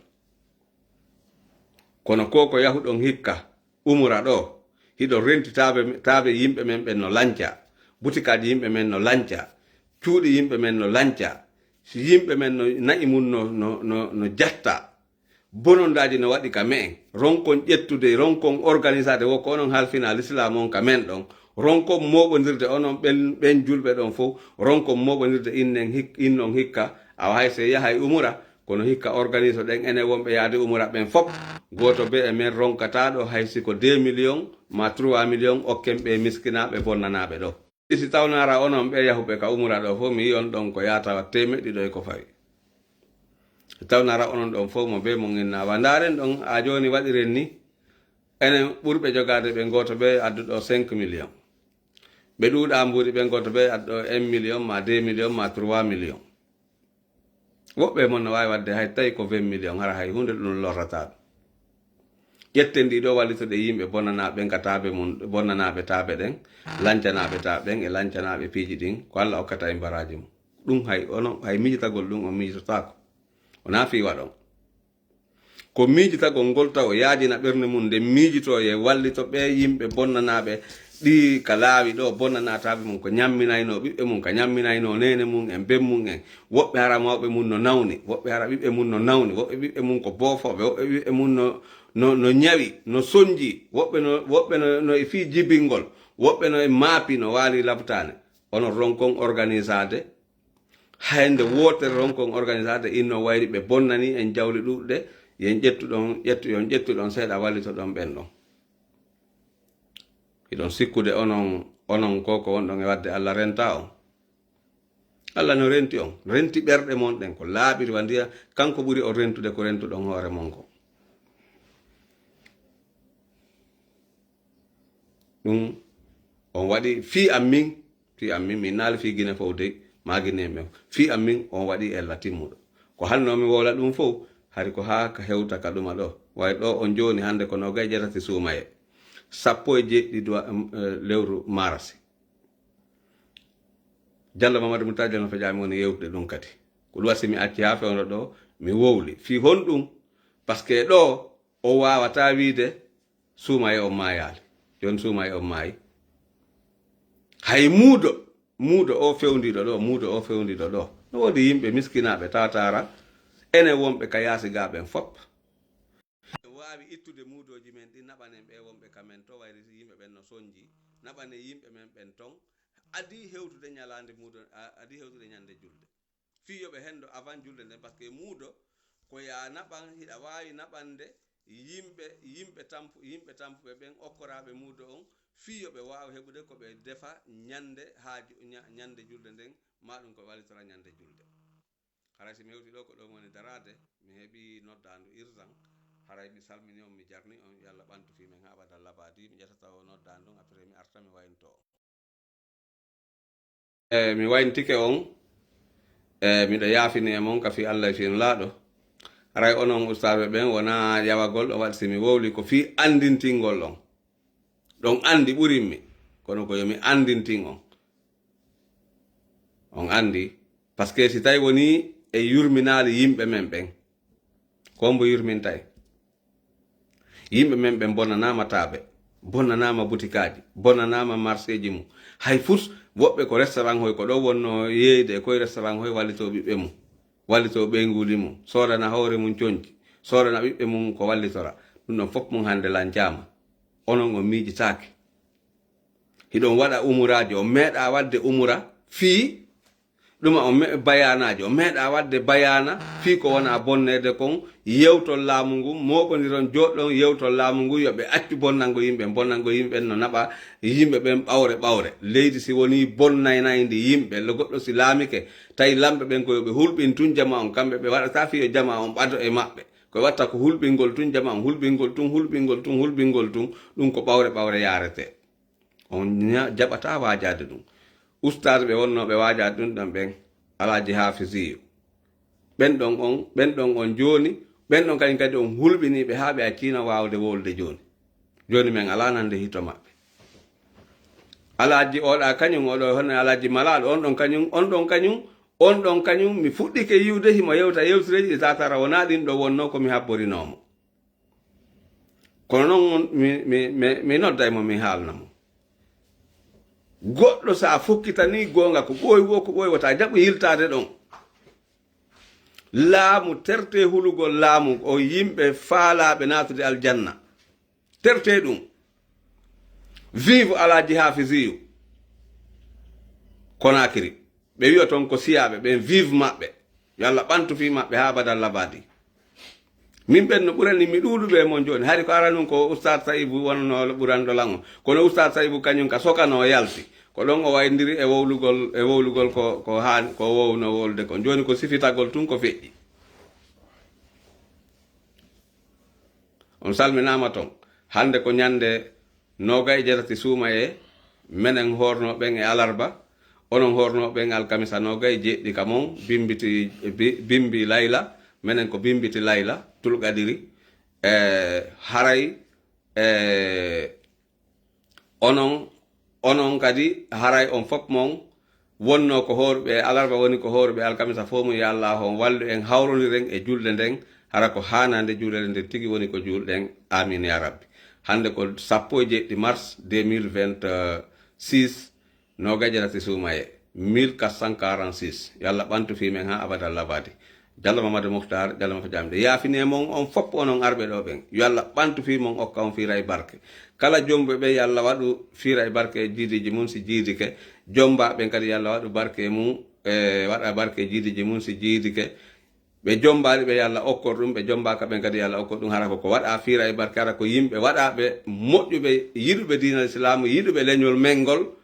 Kono ko ko yahuɗon hikka, umura ɗo, hiɗon renti taabe, taabe yimɓe men ɓen no lanca, butikaaji yimɓe men no lanca, cuuɗi yimɓe men no lanca, si yimɓe men no na'i mum no, no, no, no jatta. Bonondaaji no waɗi ka me'en. Ronkon ƴettude, ronkon organisaade, wo ko onon halfina lislaam on ka men ɗon. Ronkon mooɓondirde onon ɓen, ɓen julɓe ɗon fow. Ronkon mooɓondirde innen hik-, innon hikka. Awa hay so yahay umura, kono hikka organise ɗen enen wonɓe yaade umura ɓen fop. Gooto be e men ronkata ɗo hay si ko deux millions ma trois millions okken ɓe miskinaaɓe bonnanaaɓe ɗo. Si tawnaara onon ɓe yahuɓe ka umura ɗo fof, mi yi'on ɗon ko yaata teemeɗɗe ɗiɗo e ko fawi. Si tawnaara onon ɗon fof mo be mo nginnaaba. Ndaaren ɗon, a jooni waɗiren ni, enen ɓurɓe jogaade ɓe gooto ɓe adduɗo cinq millions. Ɓe ɗuuɗa mbuuɗi ɓe gooto ɓe adduɗo un million ma deux millions ma trois millions. Woɓɓe mon no waawi waɗde hay tawi ko vingt millions, hara hay huunde ɗum lorrataa ɓe. Ƴetten ɗii ɗoo wallitoɗe yimɓe bonnanaaɓe ɓen ka taabe mum, bonnanaaɓe taabe ɗen, lancanaaɓe taabe ɓen e lancanaaɓe piiji ɗin, ko Alla okkata en baraaji mum. Ɗum hay ono, hay miijitagol ɗum on miijitotaako. Wonaa fii waɗon. Ko miijitagol ngol taw yaajina ɓernde mum, nde miijitoo e wallito ɓee yimɓe bonnanaaɓe ɗi ka laawi ɗoo, bonnanaa taabe mum ko ñamminaynoo ɓiɓɓe mum, ka ñamminaynoo neene mum en, ben mum en. Woɓɓe hara mawɓe mum no nawni, woɓɓe hara ɓiɓɓe mum no nawni, woɓɓe ɓiɓɓe mum ko boofooɓe, woɓɓe ɓiɓɓe mum no, no, no ñawi, no sonji, woɓɓe no, woɓɓe no, no e fii jibingol, woɓɓe no e maapi, no waali labtaane. Onon ronkon organisaade, haynde wootere ronkon organisaade, inno wayri ɓe bonnani en jawle ɗuuɗɗe, yen ƴettu ɗon, ƴettu, yon ƴettu ɗon seeɗa wallito ɗon ɓen ɗon. Hiɗon sikkude onon, onon ko ko wonɗon e waɗde Alla renta on. Allah no renti on, renti ɓerɗe mon ɗen, ko laaɓiri wa ndiyam, kanko ɓuri on rentude ko rentuɗon hoore mon kon. Ɗum on waɗi fii am min, fii am min, min naali fii Gine fow dey, maa Gine men. Fii am min, on waɗi ella timmuɗo. Ko hannoo mi wowla ɗum fow, hari ko haa ka hewta ka ɗuma ɗo. Way ɗo on jooni hannde ko noogay jeetati suumaye. Sappo e jeeɗiɗi duwa, em, eh, lewru maarasi. Jallo Mamadou Moutar Jallo no feƴaa mi woni yewtude ɗum kadi. Ko ɗum waɗi si mi acci haa fewndo ɗo, mi wowli. Fii honɗum? Parce que ɗo o waawataa wiide suumaye on maayaali. Jooni suumaye on maayi. Hay muudo, muudo o fewndiiɗo ɗo, muudo o fewndiiɗo ɗo. No woodi yimɓe miskinaaɓe taataara, enen wonɓe ka yaasi gaa ɓen fop. Waawi ittude muudooji men ɗin, naɓanen ɓe wonɓe ka men to, wayri yimɓe ɓen no sonji, naɓanen yimɓe men ɓen ton. Adii hewtude ñalaande muudo, a-, adii hewtude ñande julde. Fii yo ɓe henndo avant julde nden, parce que muudo ko yaa naɓan, hiɗa waawi naɓande yimɓe, yimɓe tampu-, yimɓe tampuɓe ɓen, okkoraaɓe muudo on, fii yo ɓe waaw heɓude ko ɓe defa ñande haaju, ña-, ñande julde nden, maa ɗum ko wallitora ñande julde. Haray si mi hewti ɗo, ko ɗon woni daraade, mi heɓi noddaandu urgent. Haray mi salmini on, mi jarni on, yo Allah ɓantu fii men haa abada labadi. Mi ƴetata o noddaandu ndun, après mi arta mi waynto on. E, mi wayntike on, e, miɗo yaafini e mon ka fii Allah e fii Nulaaɗo. Haray onon ustaaɓe ɓen wonaa yawagol ɗo waɗi si mi wowli, ko fii anndintingol on. Ɗon anndi ɓurimmi, kono ko yo mi anndintin on. On anndi, parce que si tawi wonii e yurminaali yimɓe men ɓen, ko mbo yurmintay? Yimɓe men ɓen bonnanaama taaɓe, bonnanaama butikaaji, bonnanaama marseeji mum. Hay fus, woɓɓe ko restaurant hoy ko ɗo wonno yeeyde e koye restaurant hoy wallitoo ɓiɓɓe mum, wallitoo ɓeynguuli mum, soodana hoore mum conci, soodana ɓiɓɓe mum ko wallitora. Ɗum ɗon fof mum hannde lancaama. Onon on miijitaake. Hiɗon waɗa umuraaji, on meeɗaa waɗde umura fii ɗuma, on me-, bayaanaaji, on meeɗaa waɗde bayaana fii ko wonaa bonneede kon, yewton laamu ngun, mooɓondiron, jooɗɗon, yewton laamu ngun, yo ɓe accu bonnango yimɓe, bonnango yimɓe no naɓa yimɓe ɓen ɓawre ɓawre. Leydi si wonii bonnaynayndi yimɓe, lo goɗɗo si laamike, tawi lamɓe ɓen ko yo ɓe hulɓin tun jama on, kamɓe ɓe waɗata fii yo jama on ɓado e maɓɓe. Ko watta ko hulɓingol tun jama on, hulɓingol tun, hulɓingol tun, hulɓingol tun, ɗum ko ɓawre ɓawre yaarete. On ña-, jaɓataa waajaade ɗum. Ustaas ɓe wonnooɓe waajaade ɗum ɗon ɓen, Alaaji Haafisiyu. Ɓen ɗon on, ɓen ɗon on jooni, ɓen ɗon kañum kadi on hulɓinii ɓe haa ɓe acciino waawde wowlude jooni. Jooni men alaa nande hito maɓɓe. Alaaji oɗa kañum, oɗo hono Alaaji Malaaɗo, on ɗon kañum, on ɗon kañum, on ɗon kañum, mi fuɗɗike yiwde himo yewta yewtireeji ɗi taatara wonaa ɗin ɗo wonnoo ko mi habborinoo mo. Kono noon mi, mi, mi, mi nodday mo, mi haalna mo. Goɗɗo so a fokkitanii goonga ko ɓooyi woo, ko ɓooyi wota jaɓu yiltaade ɗon. Laamu tertee hulugol laamu o yimɓe faalaaɓe naatude aljanna. Tertee ɗum. Vive Alaaji Haafisiyu Konaakiri. Ɓe wi'a toon ko siyaaɓe ɓen, vive maɓɓe. Yo Allah ɓantu fii maɓɓe haa abada labadi. Min ɓen no ɓurani mi ɗuuɗuɓe e mon jooni. Hari ko aranun ko Ustaad Sa'ibu wonnoo ɓuranɗo lan on. Kono Ustaad Sa'ibu kañum ka sokanoo yalti. Ko ɗon o wayndiri e wowlugol, e wowlugol ko, ko haan, ko wowno wowlude kon. Jooni ko sifitagol tun ko feƴƴi. On salminaama ton. Hannde ko ñannde noogay e jeetati suumayee, menen hoornoo ɓen e alarba, onon hoornoo ɓen alkamisa noogay e jeeɗiɗi ka mon, bimbiti, bi-, bimbi layla, menen ko bimbiti layla, tulqadiri. E, haray, e, onon, onon kadi haray on fof mon wonnoo ko hoorɓe, alarba woni ko hoorɓe, alkamisa fof mum, ya Allah, on wallu en, hawrondiren e julde nden, hara ko haanande juulere nden tigi woni ko juulɗen. Amin ya Rabbi. Hannde ko sappo e jeeɗiɗi mars deux mille vingt-six, noogay e jeetati suumayee, mille quatre cent quarante-six. Yo Allah ɓantu fii men haa abada labadi. Jallo Mamadou Mouhtar, Jallo Mamadou Jamde. Yaafine mon on fof onon arɓe ɗo ɓen. Yo Allah ɓantu fii mon, okka on fiira e barke. Kala jomɓe ɓe, yo Allah waɗu fiira e barke e jiidiiji mum si jiidike. Jombaa ɓen kadi yo Allah waɗu barke e mum, e waɗa barke e jiidiiji mum si jiidike. Ɓe jombaali ɓe yo Allah okkor ɗum, ɓe jombaaka ɓen kadi yo Allah okkor ɗum. Hara ko, ko waɗa fiira e barke, hara ko yimɓe waɗaaɓe moƴƴuɓe, yiɗuɓe diina Islaamu, yiɗuɓe leñol men ngol.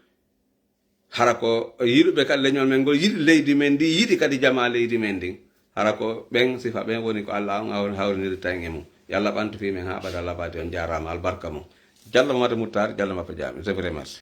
Hara ko yiɗuɓe kadi leñol men ngol, yiɗi leydi men ndi, yiɗi kadi jama leydi men ndin. Hara ko ɓen sifa ɓen woni ko Allah on hawri- hawriniri tan e mum. Yo Allah ɓantu fii men haa abada labadi. On jaaraama, albarka mum. Jallo Mamadu Muttar, Jallo Mappa Jaami. Je vous remercie.